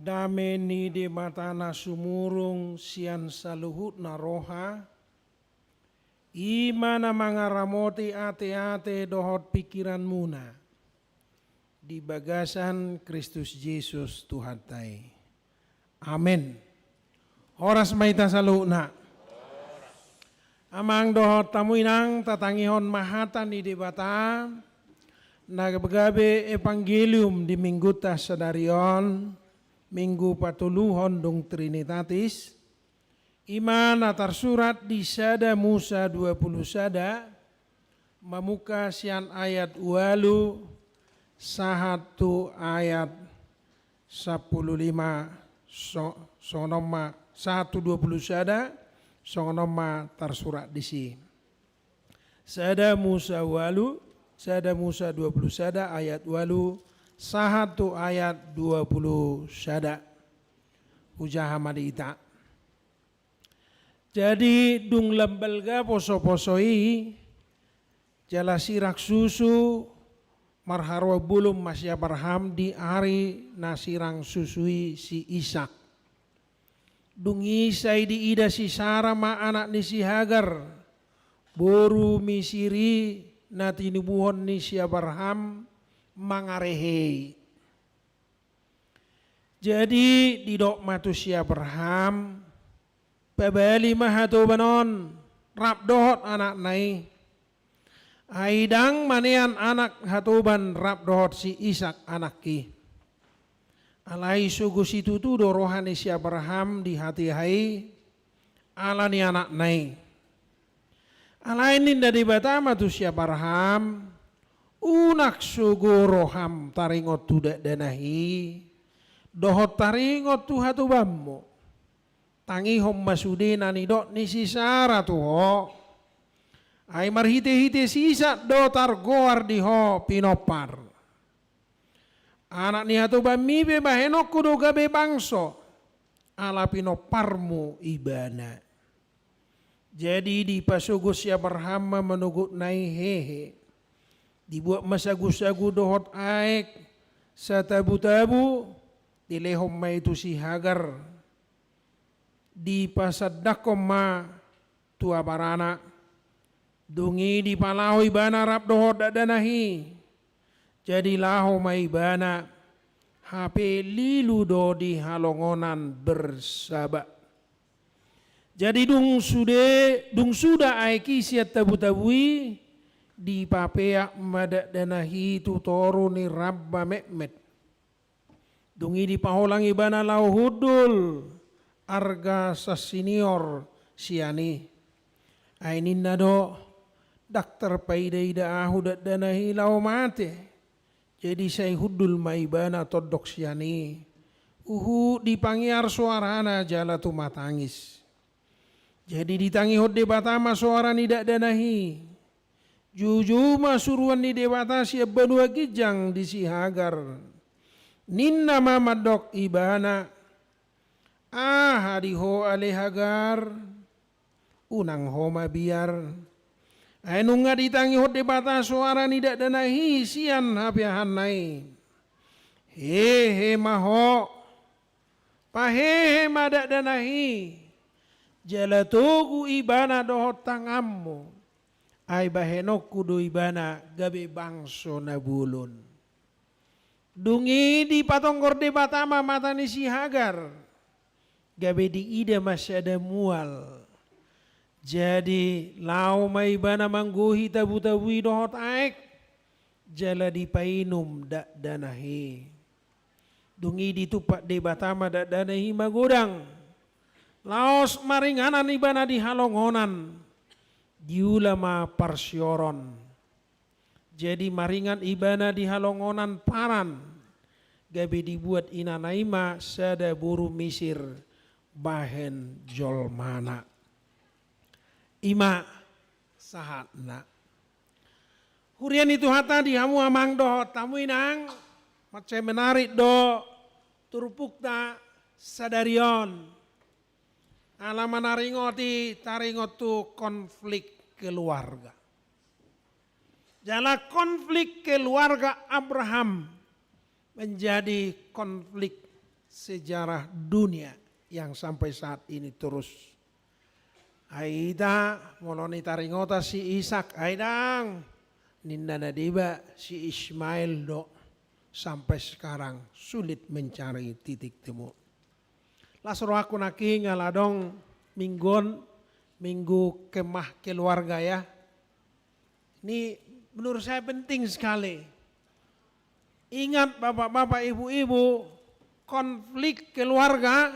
Dame ni Debata na sumurung sian saluhutna roha, i ma na mangaramoti ateate dohot pingkiranmuna di bagasan Kristus Jesus Tuhanta i. Amen. Horas ma hita saluhutna. Amang dohot hamu inang, tatangihon ma hata ni Debata, na gabe-gabe evangelium di minggunta sadari on, minggu patoluhon dung Trinitatis, i ma na tarsurat di sada Musa dua pulu sada, mamungka sian ayat ualu sahat tu ayat sampulu lima, so-, songon on ma, sahat tu dua pulu sada, songon on ma tarsurat disi. Sada Musa ualu, sada Musa dua pulu sada ayat ualu sahat tu ayat dua pulu sada. Hujaha ma di hita. Jadi dung lam balga poso-poso i, jala sirang susu, marharoan bolon ma si Abraham di ari na sirang susu i si Ishak. Dung i sai diida si Sara ma anak ni si Hagar, boru Misir i, na tinubuhon ni si Abraham, mangarehe i. Jadi didok ma tu si Abraham, pabali ma hatoban on rap dohot anakna i. Ai ndang manean anak hatoban rap dohot si Ishak anakki. Alai sogo situtu do roha ni si Abraham di hatiha i, ala ni anakna i. Alai ninna Debata ma tu si Abraham, unang sogo roham taringot tu dakdanak i, dohot taringot tu hatobanmu. Tangihon ma sude na nidok ni si Sara tu ho. Ai marhite-hite si Ishak do targoar di ho pinompar. Anak ni hatobanmi pe bahenonku do gabe bangso, ala pinomparmu ibana. Jadi dipasogot si Abraham ma manogotna i hehe. Dibuat ma sagu-sagu dohot aek, satabu-tabu, dilehon ma i tu si Hagar. Dipasandangkon ma tu abarana. Dung i dipalaho ibana rap dohot dakdanak i. Jadi laho ma ibana, hape lilu do di halongonan Bersaba. Jadi dung sude, dung suda aek i sian tabu-tabu i, dipapeak ma dakdanak i tu toru ni ramba metmet. Dung i dipaholang ibana laho hundul arga sasinior sian i. Ai ninna do, ndang tarpaida-ida ahu dakdanak i laho mate. Jadi sai hundul ma ibana tondok sian i. Huhut dipangiar soarana jala tumatangis. Jadi ditangihon Debata ma soara ni dakdanak i. Joujou ma suruan ni Debata sian banua ginjang di si Hagar. Ninna ma mandok ibana, aha di ho ale Hagar? Unang ho mabiar. Ai nunga ditangihon Debata soara ni dakdanak i sian hapeahanna i. Hehe ma ho. Pahehe ma dakdanak i, jala togu ibana dohot tanganmu, ai bahenonku do ibana gabe bangso na bolon. Dung i dipatonggor Debata ma mata ni si Hagar, gabe diida ma sada mual. Jadi laho ma ibana manggohi tabu-tabu i dohot aek, jala dipainum dakdanak i. Dung i ditumpak Debata ma dakdanak i magodang. Laos maringanan ibana di halongonan. Diula ma parsioron. Jadi maringan ibana di halongonan Paran. Gabe dibuat inana i ma sada boru Misir bahen jolmana. I ma sahatna. Huria ni Tuhanta, di hamu amang dohot hamu inang, mansai menarik do turpukta sadari on. Ala manaringoti taringot tu konflik keluarga. Jala konflik keluarga Abraham menjadi konflik sejarah dunia yang sampai saat ini terus. Ai ita, molo nitaringota si Ishak, ai ndang, ninna na deba si Ismail do, sampai sekarang sulit mencari titik temu. Las rohangku nangkin ala adong minggu on Minggu Kemah Keluarga, ya. Ini menurut saya penting sekali. Ingat, bapak-bapak, ibu-ibu, konflik keluarga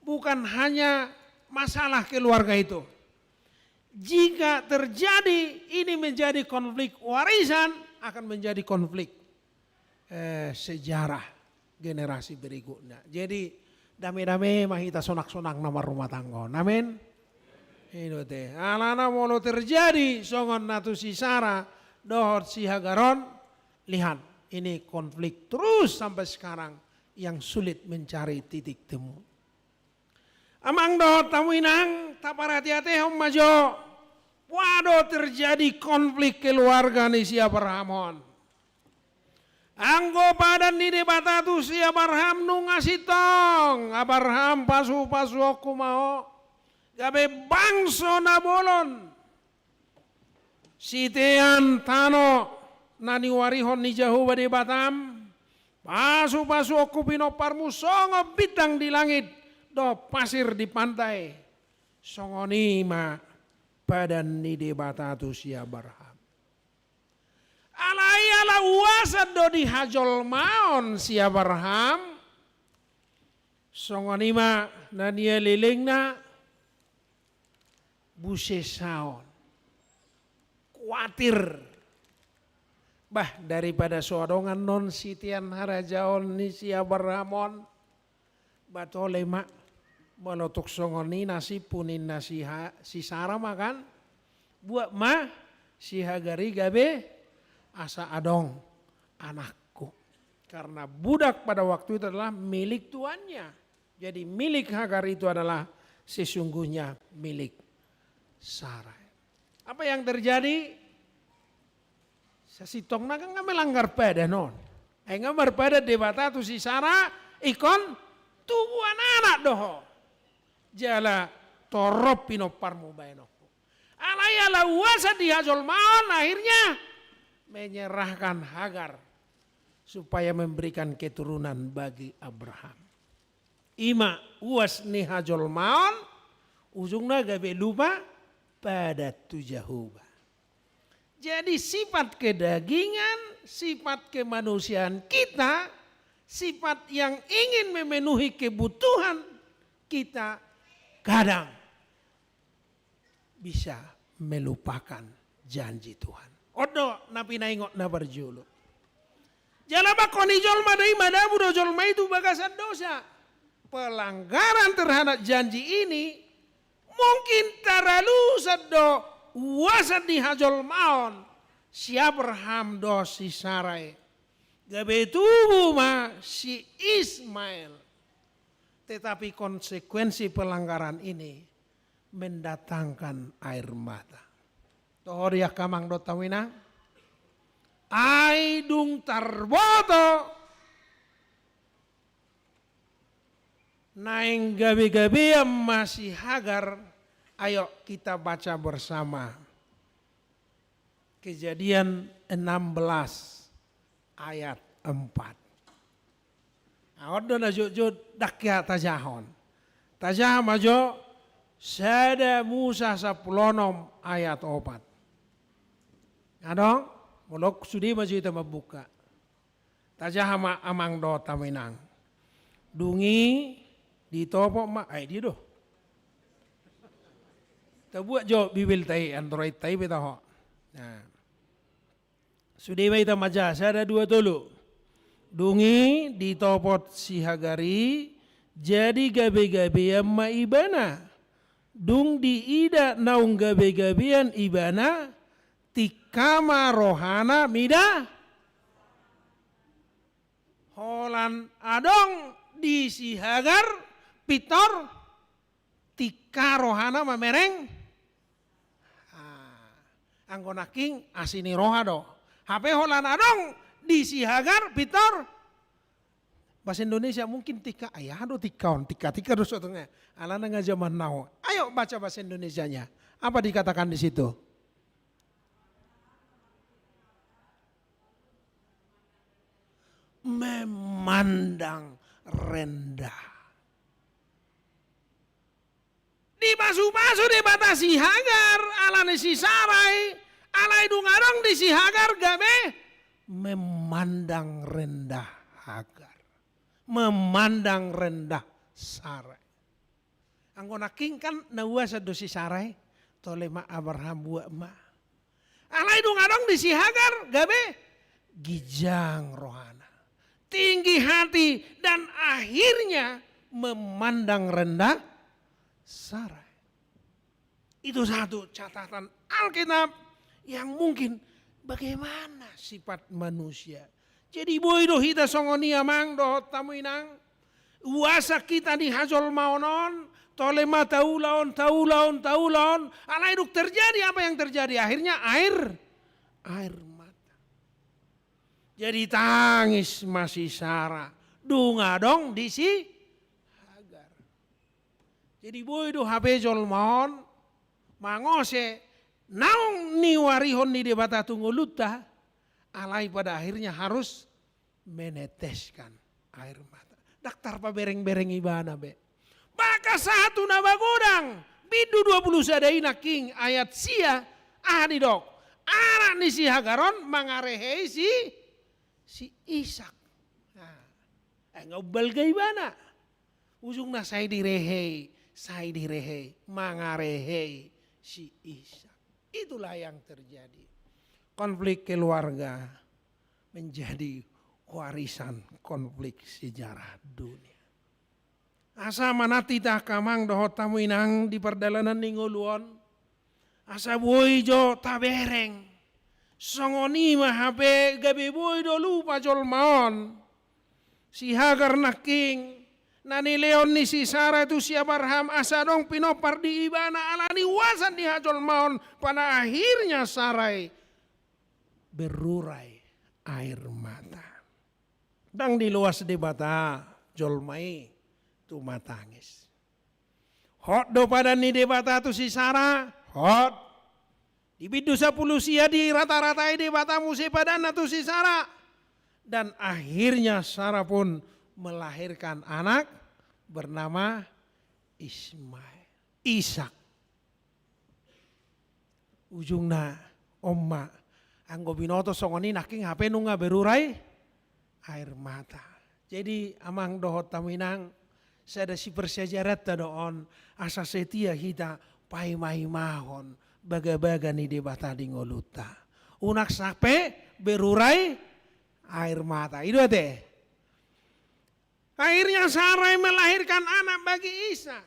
bukan hanya masalah keluarga itu. Jika terjadi ini menjadi konflik warisan, akan menjadi konflik, eh, sejarah generasi berikutnya. Jadi, dame-dame ma hita sonang-sonang na marrumah tangga on. Amin. I do ate. Alana molo terjadi songon na tu si Sara dohot si Hagar on, lihat, ini konflik terus sampai sekarang yang sulit mencari titik temu. Amang dohot hamu inang, taparhate-hatehon ma jo, boha do terjadi konflik keluarga ni si Abraham on. Anggo padan ni Debata tu si Abraham nunga sintong, Abraham, pasu-pasuonku ma ho, gabe bangso na bolon. Sitean tano na niuarihon ni Jahowa Debatam, pasu-pasuonku pinomparmu songon bintang di langit dohot pasir di pantai. Songon i ma padan ni Debata tu si Abraham. Alai ala uasan do di hajolmaon si Abraham, songon i ma na nialelengna, busesaon, kuatir. Bah, daripada so adong annon sitean harajaon ni si Abraham on, bah tole ma, molo tung songon i nasibmu, ninna si Ha-, si Sara ma kan, buat ma si Hagar i gabe asa adong anakku. Karena budak pada waktu itu adalah milik tuannya. Jadi milik Hagar itu adalah sesungguhnya milik Sarai. Apa yang terjadi? Sasintongna kan nga melanggar padan on. Ai nga marpadan Debata tu si Sara, ingkon tubuan anak do ho. Jala torop pinomparmu baenonku. Alai ala uasan di hajolmaon akhirnya menyerahkan Hagar supaya memberikan keturunan bagi Abraham. I ma uas ni hajolmaon, ujungna gabe lupa padan tu Jahowa. Jadi sifat kedagingan, sifat kemanusiaan kita, sifat yang ingin memenuhi kebutuhan kita, kadang bisa melupakan janji Tuhan. On do na pinaingot na parjolo. Jala bangko ni jolma do i, madabu do jolma i tu bagasan dosa. Pelanggaran terhadap janji ini mungkin taralusan do uasan ni hajolmaon si Abraham dohot si Sarai. Gabe tubu ma si Ismael. Tetapi konsekuensi pelanggaran ini mendatangkan air mata. Toho di angka amang dohot hamu inang. Ai dung tarboto naeng gabe-gabean ma si Hagar, ayo kita baca bersama. Kejadian enam belas ayat empat. Aon do na jotjot, ndang hea tajahahon. Tajaha ma jo Sada Musa sampulu onom ayat opat. Adong, molo sude ma jo hita mambuka. Tajaha ma amang dohot hamu inang. Dung i ditopot ma, ai dia do. Tabuat jo Bibelta i, Androidta i pe taho. Nah. Sude ma hita manjaha, sada, dua, tolu. Dung i ditopot si Hagar i, jadi gabe-gabean ma ibana. Dung diida naung gabe-gabean ibana, tingka ma rohana mida. Holan adong di si Hagar pintor, tingka rohana mamereng. Ah, anggo nangkin asi ni roha do. Hape holan adong di si Hagar pintor. Bahasa Indonesia mungkin tingka, ai aha do tingka on, tingka-tingka do sotung e. Alana nga jaman now. Ayo baca bahasa Indonesianya. Apa dikatakan di situ? Memandang rendah. Di bahasa Pasu-pasu Debata si Hagar, ala ni si Sarai, alai dung adong di si Hagar gabe memandang rendah Hagar. Memandang rendah Sarai. Anggo nangkin kan na uasan do si Sarai, tole ma Abraham, buat ma. Alai dung adong di si Hagar, gabe ginjang rohana. Tinggi hati dan akhirnya memandang rendah Sarai. Itu satu catatan Alkitab yang mungkin bagaimana sifat manusia. Jadi boi do hita songon i, amang dohot hamu inang. Uasan hita di hajolmaon on, tole ma taula on, taula on, taula on. Alai dung terjadi apa yang terjadi? Akhirnya air, air mata. Jadi tangis ma si Sara. Dung adong di si Hagar. Jadi boi do hape jolma on mangose naung niuarihon ni Debata tu ngolunta, alai pada akhirnya harus meneteskan air mata. Ndang tarpabereng-bereng ibana be. Bahkan sahat tu na magodang, bindu dua puluh sada i nangkin ayat sia, aha didok? Anak ni si Hagar on mangarehei si, si Ishak. Nah, eh, nga umbalga ibana. Ujungna sai direhei, sai direhei, mangarehei si Ishak. Itulah yang terjadi. Konflik keluarga menjadi warisan konflik sejarah dunia. Asa manat hita angka amang dohot hamu inang di pardalanan ni ngolu on, asa boi jo tabereng. Songon i ma hape gabe boi do lupa jolma on. Si Hagar nangkin, na nilehon ni si Sara tu si Abraham asa adong pinompar di ibana ala ni uasan ni hajolmaon, pada akhirnya Sarai berurai air mata. Ndang diloas Debata jolma i tu matangis. Hot do padan ni Debata tu si Sara, hot. Di bindu sampulu sia dirata-ratai Debata muse padanna tu si Sara. Dan akhirnya Sara pun melahirkan anak bernama Ismail, Ishak. Ujungna on ma, anggo binoto songon i nangkin hape nunga berurai air mata. Jadi amang dohot hamu inang, sada sipersejaranta do on, asa setia hita paima-imahon bagabaga ni Debata di ngolunta. Unang sampe berurai air mata. I do ate. Akhirnya Sarai melahirkan anak bagi Ishak.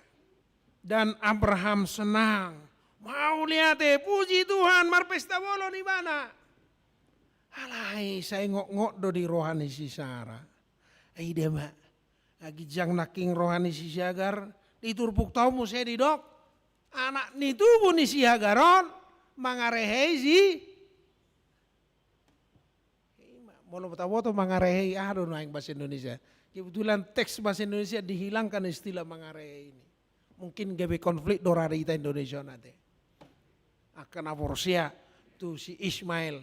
Dan Abraham senang. Mauliate, puji Tuhan, marpesta bolon ibana. Alai sai ngotngot do di roha ni si Sara. Ai da ma. Ginjang nangkin roha ni si Hagar, di turpukta on muse didok, anak ni tubu ni si Hagar on mangarehei si Ima, molo taboto mangarehei, aha do nuaeng bahasa Indonesia? Kebetulan teks bahasa Indonesia dihilangkan istilah mangarehei ini. Mungkin gabe konflik do ra di hita Indonesia on ate. Angka na porsea tu si Ismail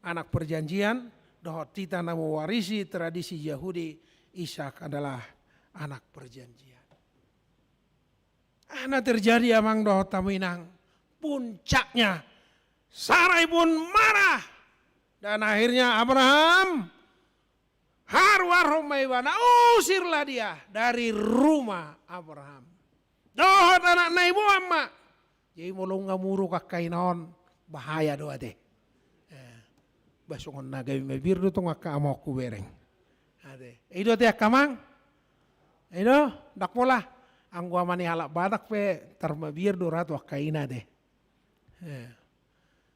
anak perjanjian, dohot hita na mewarisi tradisi Yahudi, Ishak adalah anak perjanjian. Aha na terjadi amang dohot hamu inang? Puncaknya, Sarai pun marah. Dan akhirnya Abraham, haruarhon ma ibana, usirlah dia dari rumah Abraham. Dohot anakna iboan ma. Jadi molo nunga muruk angka ina on, bahaya do ate. Eh, bah songon na gabe mabiar do tong angka ama on hubereng. Ate. I do ate angka amang. I do, ndang pola. Anggo ama ni halak Batak pe tarmabiar do ra tu angka ina ate. Eh.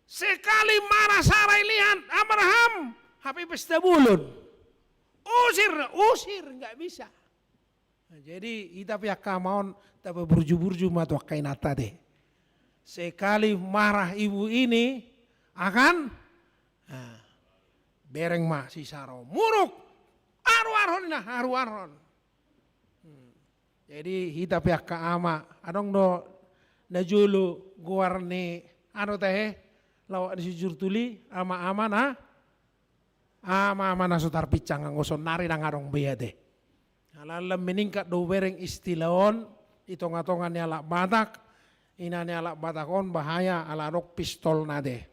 Sekali marah Sarai lihat Abraham, hape pesta bolon. Usir, usir, nggak bisa. Nah, jadi hita pe angka ama on tapaburju-burju ma tu angka inanta ate. Sekali marah ibu ini akan, nah, bereng ma si Sara on. Muruk, haruarhon ina, haruarhon. Hmm. Jadi hita pe angka ama, adong do na jolo goar ni anu tahe, laoan ni si Jurtuli, ama-ama na, ama-ama na so tarpinsang, anggo saonari ndang adong be ate. Ala-ala meningkat do hubereng istilah on di tonga-tonga ni halak Batak, Ina ni halak Batak on bahaya ala adong pistolna te.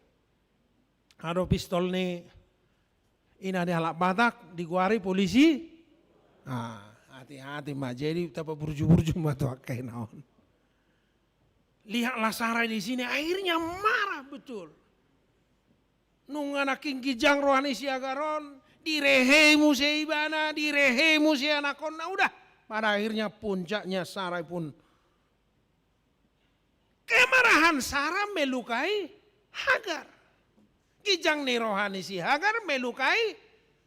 Adong pistol ni ina ni halak Batak digoari polisi. Ah, hati-hati ma, jadi tapaburju-burju ma tu angka ina on. Lihatlah Sara di sini, akhirnya marah betul. Nunga nangkin ginjang roha ni si Hagar on, direhei muse ibana, direhei muse anakkonna, udah. Pada akhirnya puncaknya Sarai pun kemarahan Sara melukai Hagar. Ginjang ni roha ni si Hagar melukai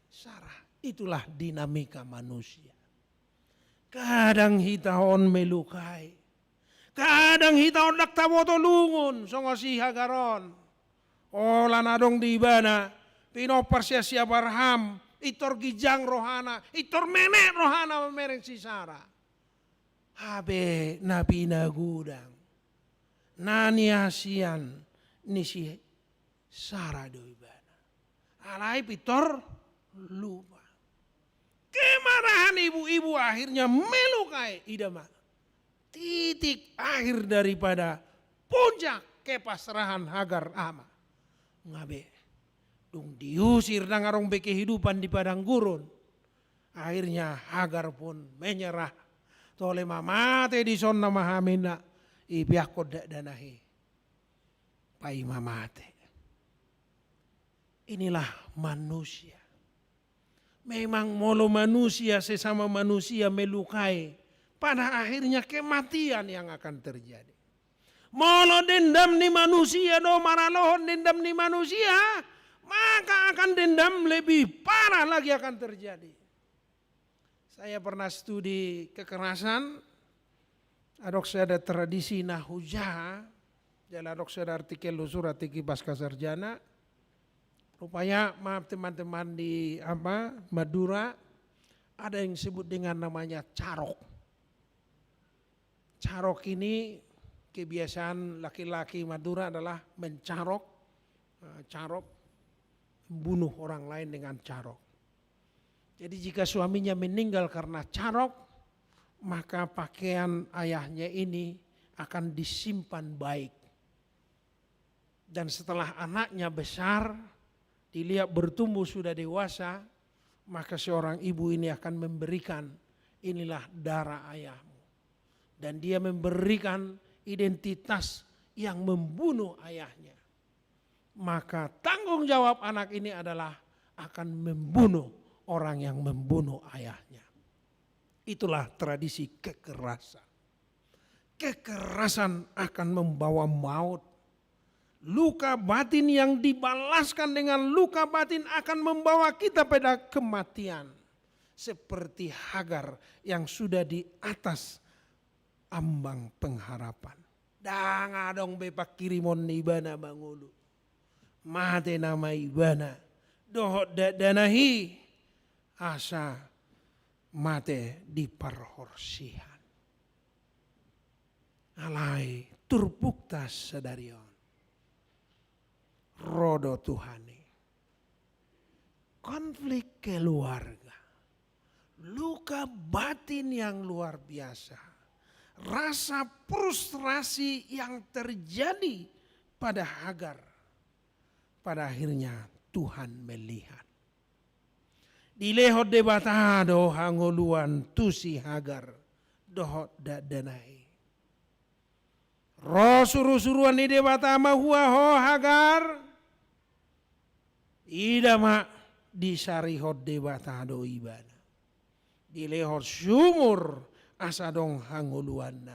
Sara. Itulah dinamika manusia. Kadang hita on melukai. Kadang hita on ndang taboto lungun songon si Hagar on. Holan adong di ibana pinompar sian si Abraham, pintor ginjang rohana, pintor menek rohana mamereng si Sara. Hape na pinagodang, na niasian ni si Sara do ibana. Alai pintor lupa. Kemarahan ibu-ibu akhirnya melukai, ida ma. Titik akhir daripada puncak kepasrahan Hagar, aha ma. Nga be. Dung diusir, ndang adong be kehidupan di padang gurun. Akhirnya Hagar pun menyerah. Tole ma mate dison nama hami na ipeakkon dakdanak i. Paima mate. Inilah manusia. Memang molo manusia sesama manusia melukai, pada akhirnya kematian yang akan terjadi. Molo dendam ni manusia do maralohon dendam ni manusia, maka akan dendam lebih parah lagi akan terjadi. Saya pernah studi kekerasan, adong sada tradisi na hujaha, jala adong sada artikel husurat di Pasca Sarjana. Rupanya, maaf teman-teman di apa, Madura, ada yang sebut dengan namanya carok. Carok ini kebiasaan laki-laki Madura adalah mencarok, eh, carok, membunuh orang lain dengan carok. Jadi jika suaminya meninggal karena carok, maka pakaian ayahnya ini akan disimpan baik. Dan setelah anaknya besar, dilihat bertumbuh sudah dewasa, maka seorang ibu ini akan memberikan, "Inilah darah ayahmu." Dan dia memberikan identitas yang membunuh ayahnya. Maka tanggung jawab anak ini adalah akan membunuh orang yang membunuh ayahnya. Itulah tradisi kekerasan. Kekerasan akan membawa maut. Luka batin yang dibalaskan dengan luka batin akan membawa kita pada kematian. Seperti Hagar yang sudah di atas ambang pengharapan. Ndang adong be pangkirimon ni ibana mangolu. Mate nama ibana dohot dakdanak i asa mate di parhorsihan. Alai turpukta sadari on. Ro do Tuhan i. Konflik keluarga. Luka batin yang luar biasa. Rasa frustrasi yang terjadi pada Hagar. Pada akhirnya Tuhan melihat. Dilehon Debata do hangoluan tu si Hagar dohot dakdanak i. Ro surusuruan ni Debata ma hua ho Hagar. Ida ma, disarihon Debata do ibana. Dilehon sumur asa adong hangoluanna.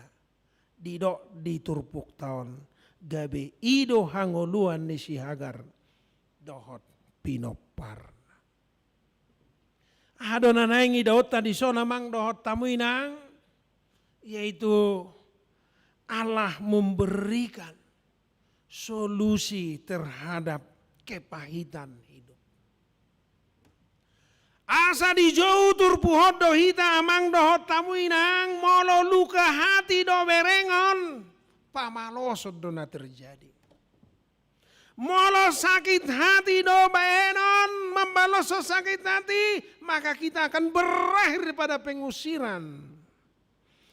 Didok di turpukta on, gabe i do hangoluan ni si Hagar dohot pinomparna. Aha do na naeng idaonta dison amang dohot hamu inang, yaitu Allah memberikan solusi terhadap kepahitan hidup. Asa dijou turpuk on do hita amang dohot hamu inang, molo luka hati do berengon, pamaloson do na terjadi. Molo sakit hati do baenon, mambaloshon sakit hati, maka kita akan berakhir pada pengusiran.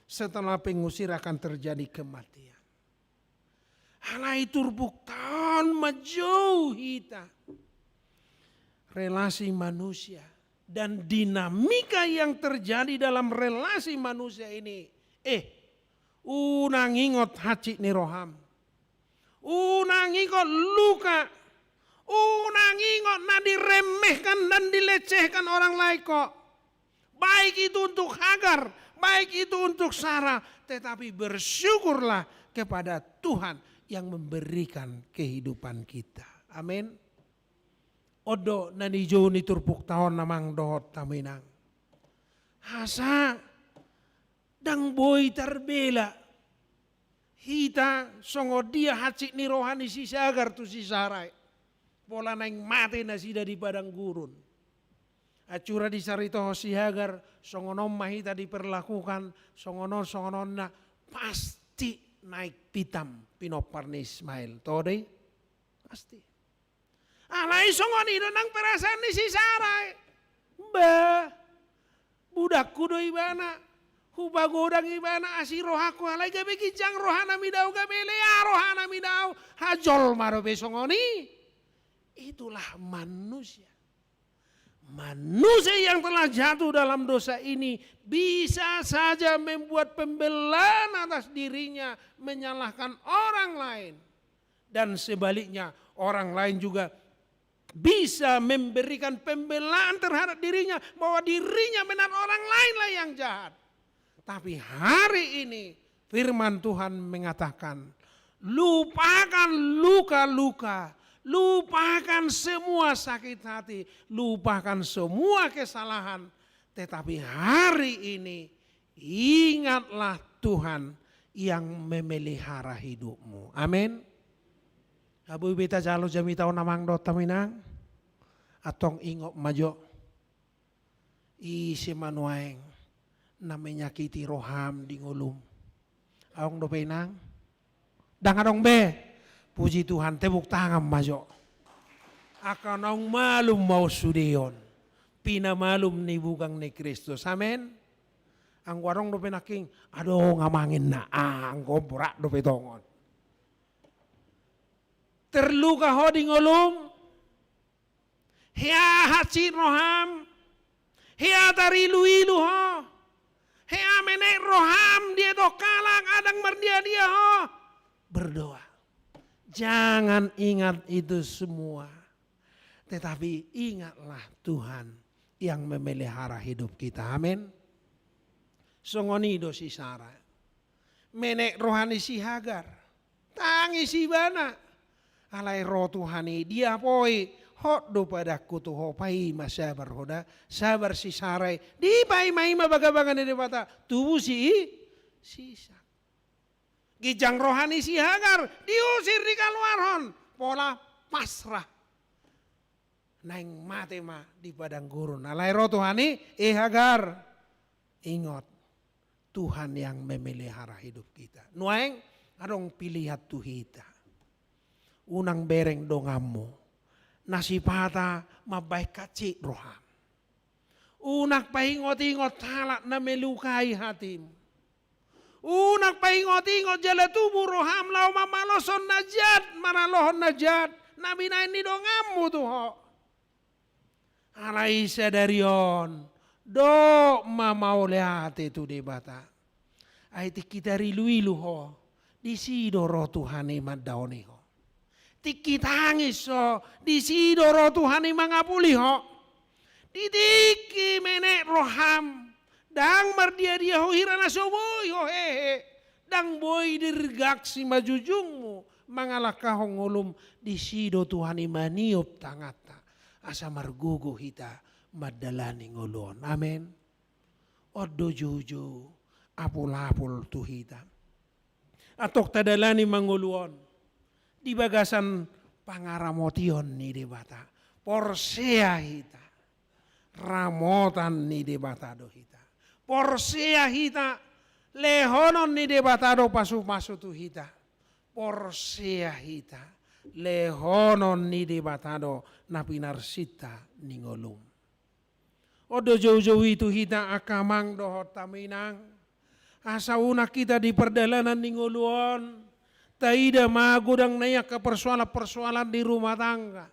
Setelah pengusiran akan terjadi kematian. Alai turpukta on manjou hita relasi manusia dan dinamika yang terjadi dalam relasi manusia ini. Eh, unang ingot hansit ni roham. Unang ingot luka. Unang ingot na diremehkan dan dilecehkan orang lain kok. Baik itu untuk Hagar, baik itu untuk Sara, tetapi bersyukurlah kepada Tuhan yang memberikan kehidupan kita. Amin. On do na nijou ni turpukta on, amang dohot hamu inang. Asa ndang boi tarbela hita songon dia hansit ni roha ni si Hagar tu si Sara i. Pola naeng mate nasida di padang gurun. Acara dicaritahon si Hagar, songon on ma hita diperlakukan, songon on, songon on na, pasti naeng pitam pinompar ni Ismail. Todi? Pasti. Alai songon i do nang perasaan ni si Sara i. Bah, budakku do ibana, hupagodang ibana asi rohangku, alai gabe ginjang rohana mida au, gabe lea rohana mida au, hajolma dope songon i. Itulah manusia. Manusia yang telah jatuh dalam dosa ini bisa saja membuat pembelaan atas dirinya, menyalahkan orang lain. Dan sebaliknya, orang lain juga bisa memberikan pembelaan terhadap dirinya, bahwa dirinya benar, orang lainlah yang jahat. Tapi hari ini firman Tuhan mengatakan, lupakan luka-luka, lupakan semua sakit hati, lupakan semua kesalahan. Tetapi hari ini ingatlah Tuhan yang memelihara hidupmu. Amin. Nga boi be tajalo jamita on, amang dohot hamu inang. Antong ingot ma jo. Ise ma nuaeng na menyakiti roham di ngolum? Adong dope inang? Ndang adong be. Puji Tuhan, tepuk tangan ma jo. Angka naung malum ma on sude on. Pinamalum ni bugang ni Kristus. Amen. Anggo adong dope nangkin, adong amang inna, ah, anggo borat dope tongon. Terluka ho di ngolum, hea hansit roham, hea tarilu-ilu ho, hea menek roham dietong halak, ndang mardia-dia ho. Berdoa. Jangan ingat itu semua. Tetapi ingatlah Tuhan yang memelihara hidup kita. Amin. Songon i do si Sara. Menek roha ni si Hagar. Tangis ibana. Alai ro Tuhan i, diapoi, hot do padanku tu ho, paima sabar ho da, sabar si Sara i. Dipaima-ima bagabaga ni Debata, tubu si i, si Isak. Ginjang roha ni si Hagar, diusir, dikaluarhon, pola pasrah. Naeng mate ma di padang gurun. Alai ro Tuhan i, eh Hagar, ingot, Tuhan yang memelihara hidup kita. Nuaeng adong pilihan tu hita. Unang bereng donganmu na sipata mambahen hansit roham. Unang paingot-ingot halak na melukai hatim. Unang paingot-ingot jala tubu roham laho mamaloshon na jat, maralohon na jat, na binahen ni donganmu tu ho. Alai sadari on, dok ma mauliate tu Debata. Ai tingki tarilu-ilu ho, disi do ro Tuhan i mandaoni ho. Tingki tangis ho, disi do ro Tuhan i mangapuli ho. Di tingki menek roham, ndang mardia-dia ho hira na so boi ho hehe, ndang boi dirgak simanjujungmu mangalangkahon ngolum, disi do Tuhan i maniop tanganta, asa margogo hita mandalani ngolu on. Amen. On do joujou apul-apul tu hita. Antong tadalani ma ngolu on di bagasan pangaramotion ni Debata. Porsea hita, ramotan ni Debata do hita. Porsea hita, lehonon ni Debata do pasu-pasu tu hita. Porsea hita, lehonon ni Debata do na pinarsinta ni ngolum. On do joujou i tu hita angka amang dohot hamu inang. Asa unang hita di pardalanan ni ngolu on Taida ma godang na i angka persoalan-persoalan di rumah tangga.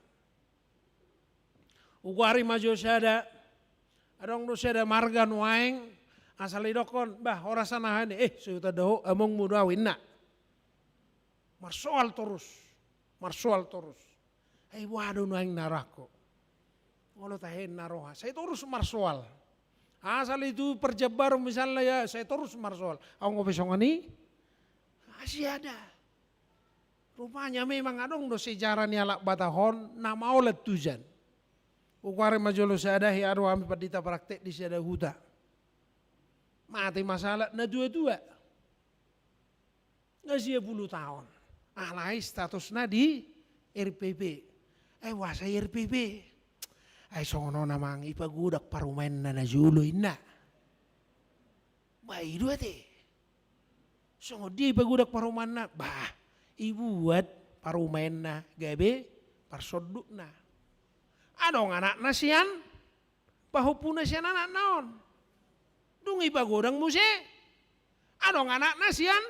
Hugoari ma jo sada, adong do sada marga nuaeng, asal didokkon, bah, horas anahan, eh, so tanda ho, amongmu do au, inna. Marsoal torus, marsoal torus. Ai boha do nuaeng na rohangku? Molo tahe na roha, sai torus marsoal. Asal itu perjabaran misalna ya, sai torus marsoal. Au nga pe songon i? Asi ada. Rupanya memang adong do sejarah ni halak Batak on na maolat tusan. Hugoari ma jolo sada, hea do hami pandita praktek di sada huta. Mate ma sahalak na tua-tua. Nga sia pulu taon. Alai statusna di R P P. Ai boasa R P P? Ai songon on amang, ipagodang parumaenna na jolo, inna. Bah, i do ate. Songon dia ipagodang parumaenna? Bah, ibuat parumaenna gabe parsondukna. Adong anakna sian pahompuna sian anakna on. Dung ipagodang muse, adong anakna sian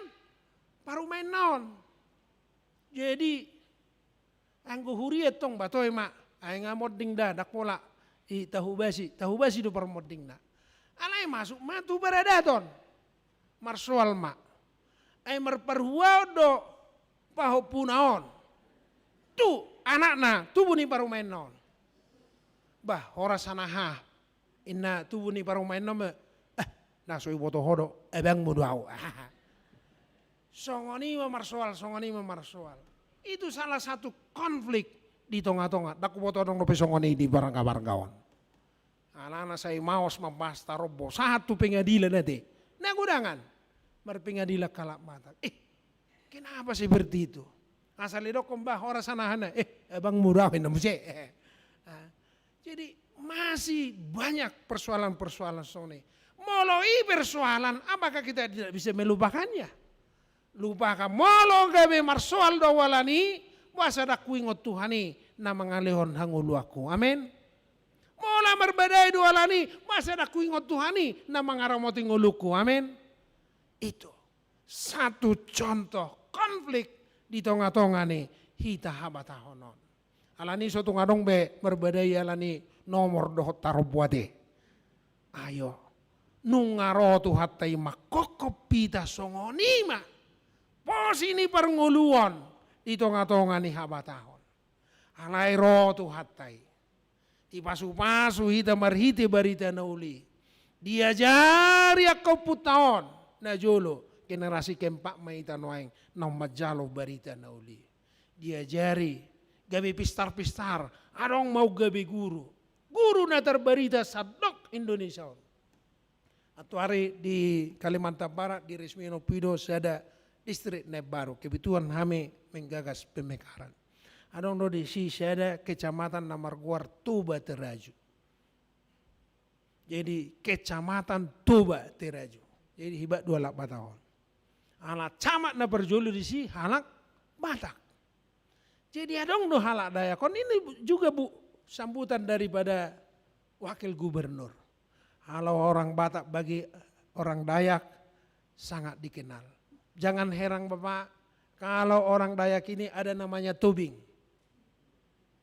parumaenna on. Jadi, anggo huria tong, bah, toe ma, ai nga monding da, ndang pola i tahu basi, tahu basi do parmondingna. Alai masuk ma tu paradaton. Marsoal ma. Ai marparhuaon do pahompuna on tu anakna, tubu ni parumaenna on. Bah, horas anaha, inna tubu ni parumaenna on. Eh, na so iboto ho do, abangmu do au. Songon i ma marsoal, songon i ma marsoal. Itu salah satu konflik di tonga-tonga. Ndang huboto adong dope songon i di marga-marga on. Alana sai maos mambahas tarombo, sahat tu pengadilan ate. Na godangan. Marpengadilan halak Batak. Eh, kenapa seperti itu? Asal didokkon, bah, horas anahan, eh, abangmu do au, inna muse. Ah, jadi masih banyak persoalan-persoalan songon i. Molo i persoalan, apakah kita tidak bisa melupakannya? Lupakan. Molo gabe marsoal do au alani, boasa ndang huingot Tuhan i na mangalehon hangoluanku. Amen. Molo marbadai do au alani, boasa ndang huingot Tuhan i na mangaramoti ngolungku. Amen. Itu satu contoh konflik di tonga-tonga ni hita habatahon on. Alani so tung adong be marbadai alani nomor dohot tarombo ate. Ayo, nunga ro Tuhanta i manghophop hita songon i ma posi ni parngoluon di tonga-tonga ni habatahon. Alai ro Tuhanta i. Dipasu-pasu hita marhite barita na uli. Diajari angka ompunta on na jolo, generasi keempat ma hita nuaeng naung manjalo barita na uli. Diajari, gabe pistar-pistar, adong ma gabe guru. Guru na tarbarita sandok Indonesia on. Antuari di Kalimantan Barat, diresmihon Pido sada distrik na imbaru, kebetulan hami menggagas pemekaran. Adong do disi sada kecamatan na margoar Toba Teraju. Jadi, Kecamatan Toba Teraju. Jadi, hebat do halak Batak on. Ala camat na parjolo disi halak Batak. Jadi, adong do halak Dayak on, ini juga, Bu, sambutan daripada wakil gubernur. Kalau orang Batak, bagi orang Dayak sangat dikenal. Jangan heran, Bapak, kalau orang Dayak ini ada namanya Tobing.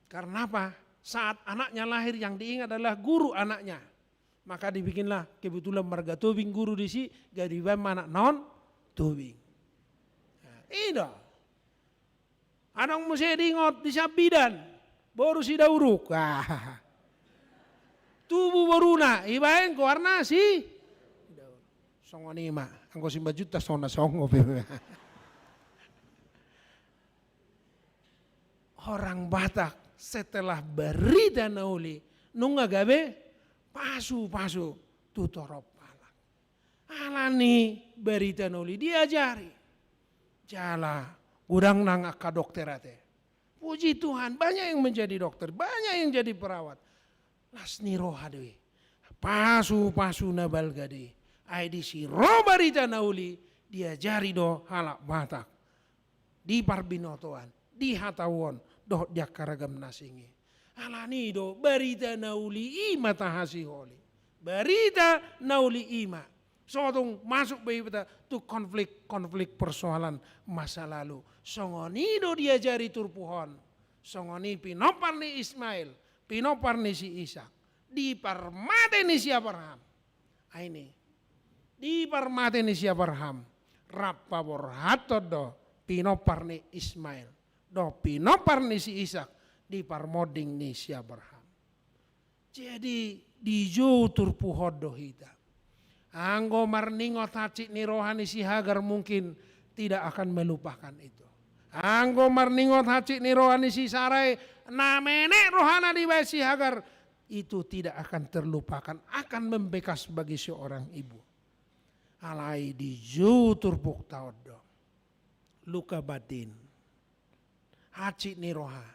Karena apa? Saat anaknya lahir, yang diingat adalah guru anaknya. Maka dibikinlah kebetulan marga Tobing guru disi, jadi baen ma anakna on Tobing. Nah, i do. Adong muse diingot di Sambidan, boru Sidauruk. Ah. Tubu boruna, dibaen goarna Sidauruk. Songon i ma, anggo Simanjuntak songon na songon pe. Orang Batak setelah barita na uli, nunga gabe pasu-pasu tu torop halak. Alani barita na uli diajari. Jala godang nang angka dokter ate. Puji Tuhan, banyak yang menjadi dokter, banyak yang jadi perawat. Las ni roha do i. Pasu-pasu na balga do i. Ai disi ro barita na uli, diajari do halak Batak di parbinotoan, di hatauon, dohot di angka ragam na asing i. Alani do, barita na uli i ma tahasiholi. Barita na uli i ma. So tung masuk be hita tu konflik-konflik persoalan masa lalu. Songon i do diajari turpuk on. Songon i pinompar ni Ismail, pinompar ni si Isak, di parmate ni si Abraham. Ai ni, di parmate ni si Abraham, rap paborhathon do pinompar ni Ismail dohot pinompar ni si Isak di parmonding ni si Abraham. Jadi dijou turpuk on do hita. Anggo marningot hansit ni roha ni si Hagar mungkin tidak akan melupakan itu. Anggo marningot hansit ni roha ni si Sarai, na menek rohana dibaen si Hagar, itu tidak akan terlupakan, akan membekas bagi seorang ibu. Alai dijou turpukta on do. Luka batin. Hansit ni roha,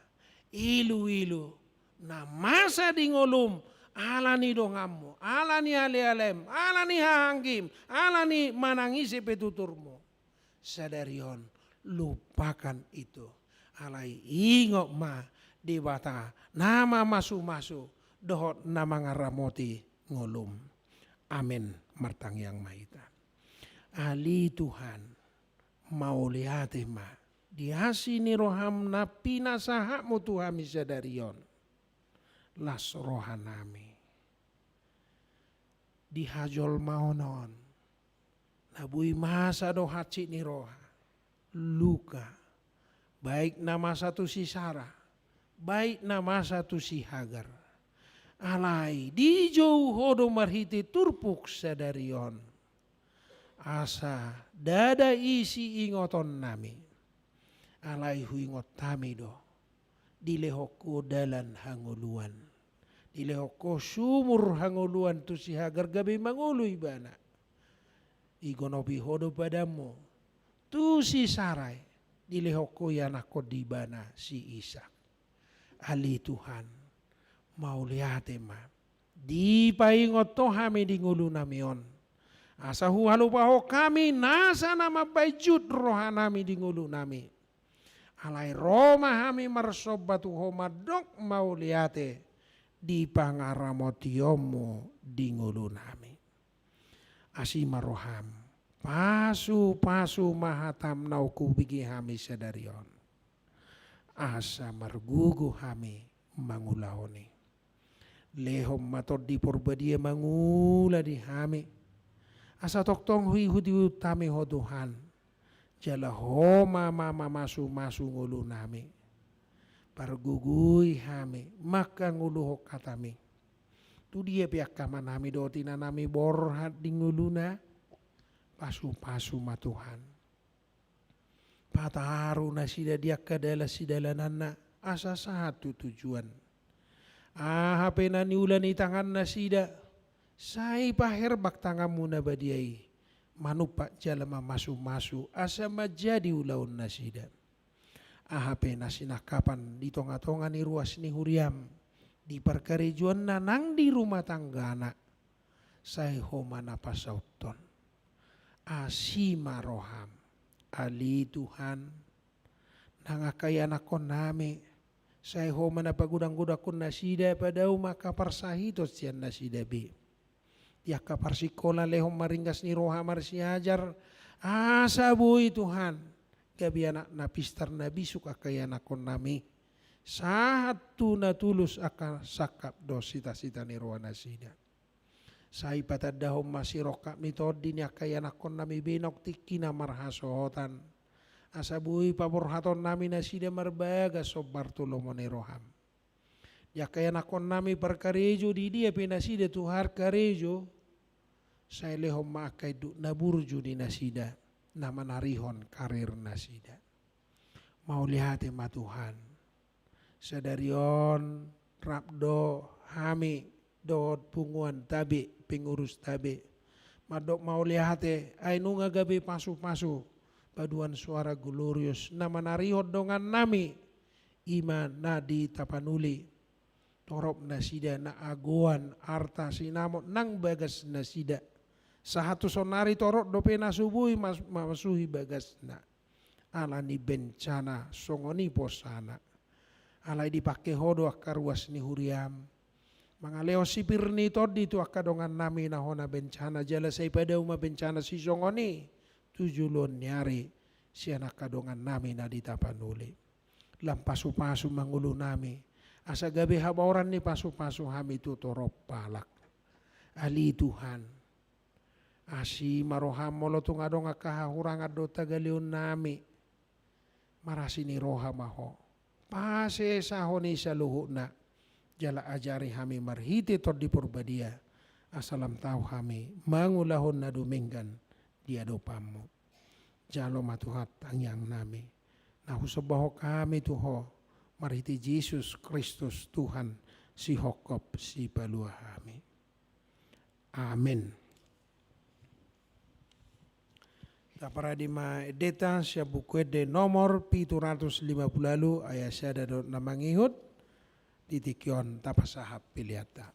ilu-ilu, na masa di ngolum, ala ni donganmu, ala ni ale-alem, ala ni hahanggim, ala ni manang ise pe tuturmu. Sadari on, lupakan itu. Alai ingot ma Debata na mamasu-masu dohot na mangaramoti ngolum. Amen. Martangiang ma hita. Ale Tuhan, mauliate ma di asi ni roham na pinasahatmu tu hami sadari on. Las rohanami di hajolmaon on, na boi masa do hansit ni roha, luka, baik na masa tu si Sara, baik na masa tu si Hagar. Alai dijou Ho do marhite turpuk sadari on, asa ndada i siingoton nami. Alai huingot hami do, dilehon Ho dalan hangoluan, dilehon Ho sumur hangoluan tu si Hagar gabe mangolu ibana. Igonopi Ho do padanmu tu si Sarai, dilehon Ho ianakhon di ibana si Isak. Ale Tuhan, mauliate ma, dipaingot Ho hami di ngolunami on, asa huhalupahon hami nasa na mambaen jut rohanami di ngolunami. Alai ro ma hami marsomba tu Ho mandok mauliate di pangaramotionmu di ngolunami. Asi ma roham, pasu-pasu ma hatam naung hubege hami sadari on, asa margogo hami mangulahon i. Lehon ma Tondi Porbadia mangula di hami, asa tongtong huihut-ihut hami Ho Tuhan, jala Ho ma mamasu-masu ngolunami. Pargogoi hami mangkangoluhon hatami. Tu dia pe angka amanami dohot inanami borhat di ngoluna, pasu-pasu ma Tuhan. Pataru nasida di angka dalan sidalananna, asa sahat tu tujuan. Aha pe na niula ni tangannasida, sai paherbang tanganmu na badia i manumpak jala mamasu-masu, asa manjadi ulaonnasida. Aha pe na sinangkapan di tonga-tonga ni ruas ni huriam, di parkarejoanna nang di rumah tanggana, sai Ho ma na pasauthon. Asi ma roham, ale Tuhan, nang angka ianakhonnami, sai Ho ma na pagodang-godangkon nasida, padao ma angka parsahiton sian nasida be. Di angka parsingkola lehon ma ringgas ni roha marsiajar, asa boi Tuhan, gabe anak na pistar na bisuk angka ianakhonnami, sahat tu na tulus angka sangkap dohot sita-sita ni rohanasida. Sai patandahon ma sirongkap ni tondi ni angka ianakhonnami be naung tingkina marhasohotan, asa boi paborhatonnami nasida marbagas hombar tu lomo ni roham. Di angka ianakhonnami parkarejo di dia pe nasida tu hal karejo, sai lehon ma angka induk na burju di nasida, na manarihon karirnasida. Mauliate ma Tuhan. Sadari on rap do hami dohot punguanta be, pengurusta be, mandok mauliate, ai nunga gabe pasu-pasu paduan suara glorius na manarihon dongannami, i ma na di Tapanuli. Torop nasida na agoan arta sinamot nang bagasnasida. Sahat tu saonari torop dope na so boi mas-, mamasuhi bagasna. Ala ni bencana songon i posana. Alai dipangke Ho do angka ruas ni huriam, Mangalehon sipir ni tondi tu angka dongannami na hona bencana, jala sai padao ma bencana sisongon i tu joloan ni ari sian angka dongannami na di Tapanuli. Lam pasupasu ma ngolunami, asa gabe habaoran ni pasupasu hami tu torop halak. Ale Tuhan, asi ma roham molo tung adong angka hahurangan dohot hagaleonnami. Marasi ni roha ma Ho. Pasesahon i saluhutna. Jala ajari hami marhite Tondi Porbadia, asa lam tau hami mangulahon na dumenggan di adopanMu. Jalo ma Tuhan tangiangnami, na husombahon hami tu Ho, marhite Jesus Kristus Tuhan, sihophop sipalua hami. Amen. Taparade ma endeta sian Buku Ende nomor pitu ratus lima pulu ualu, ayat sada dohot na mangihut. Di tingki on tapasahat peleanta.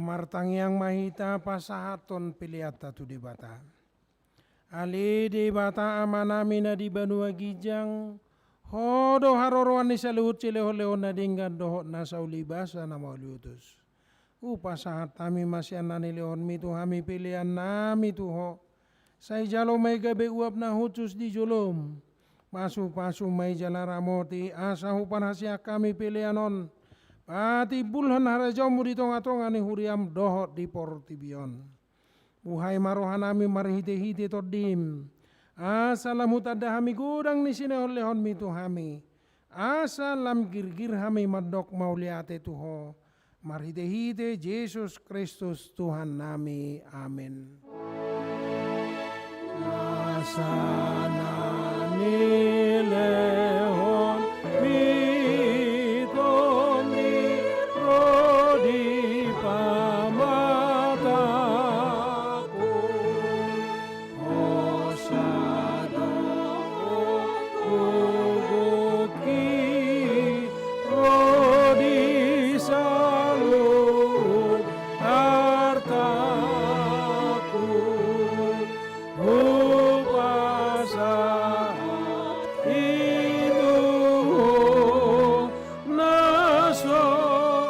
Martangiang ma hita pasahathon peleanta tu Debata. Ale Debata Amanami na di banua ginjang, Ho do haroroan ni saluhut silehonlehon na denggan dohot na saulibasa na mauliutus. Hupasahat hami ma sian na nilehonmi tu hami peleannami tu Ho. Sai jalo ma i gabe uap na hushus di jolom. Pasupasu ma i jala ramoti asa huparhaseang hami pelean on patimbulhon harajaonmu di tongatonga ni huriam dohot di portibi on. Buhai ma rohanami marhitehite Tondim, asa lam hutanda hami godang ni silehonlehonmi tu hami, asa lam girgir hami mandok mauliate tu Ho, marhitehite Jesus Kristus Tuhannami. Amen. Asa na nilehonmi Tondim ro di pamatangku. Hosa do gokhonki ro di saluhut artangku. Hupasahat i tu Ho na so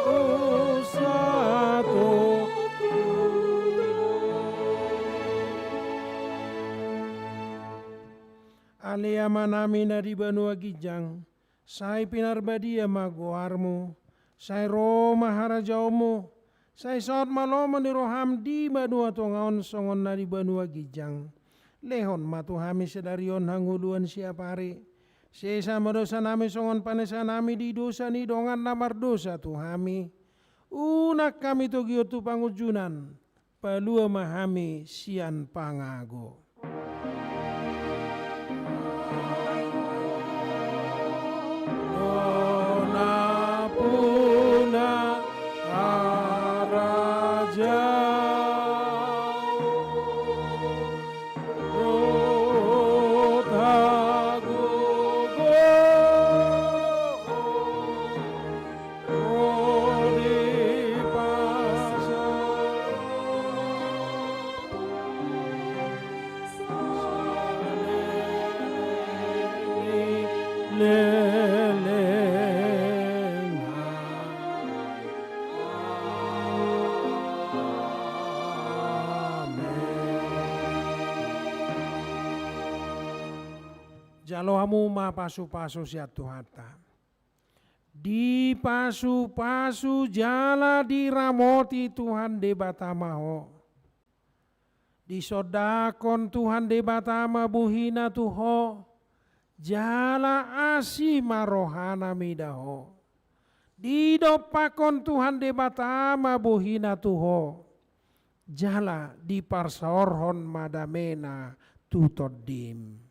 usatu. Ale Amanami na di banua ginjang, sai pinarbadia ma goarmu, sai ro ma harajaonmu, sai saut ma lomo ni roham di banua tonga on songon na di banua ginjang. Lehon ma tu hami sadari on hangoluan siapari. Sesa ma dosanami songon panesanami di dosa ni dongan na mardosa tu hami. Unang hami togihon tu pangunjunan, palua ma hami sian pangago. Dohot ampuna harajaon dohot hagogoon. Jalo hamu ma pasupasu sian Tuhanta. Dipasupasu jala diramoti Tuhan Debata ma ho. Disondangkon Tuhan Debata ma bohina tu ho, jala asi ma rohana mida ho. Didompakkon Tuhan Debata ma bohina tu ho, jala diparsaorhon ma damena tu tondim.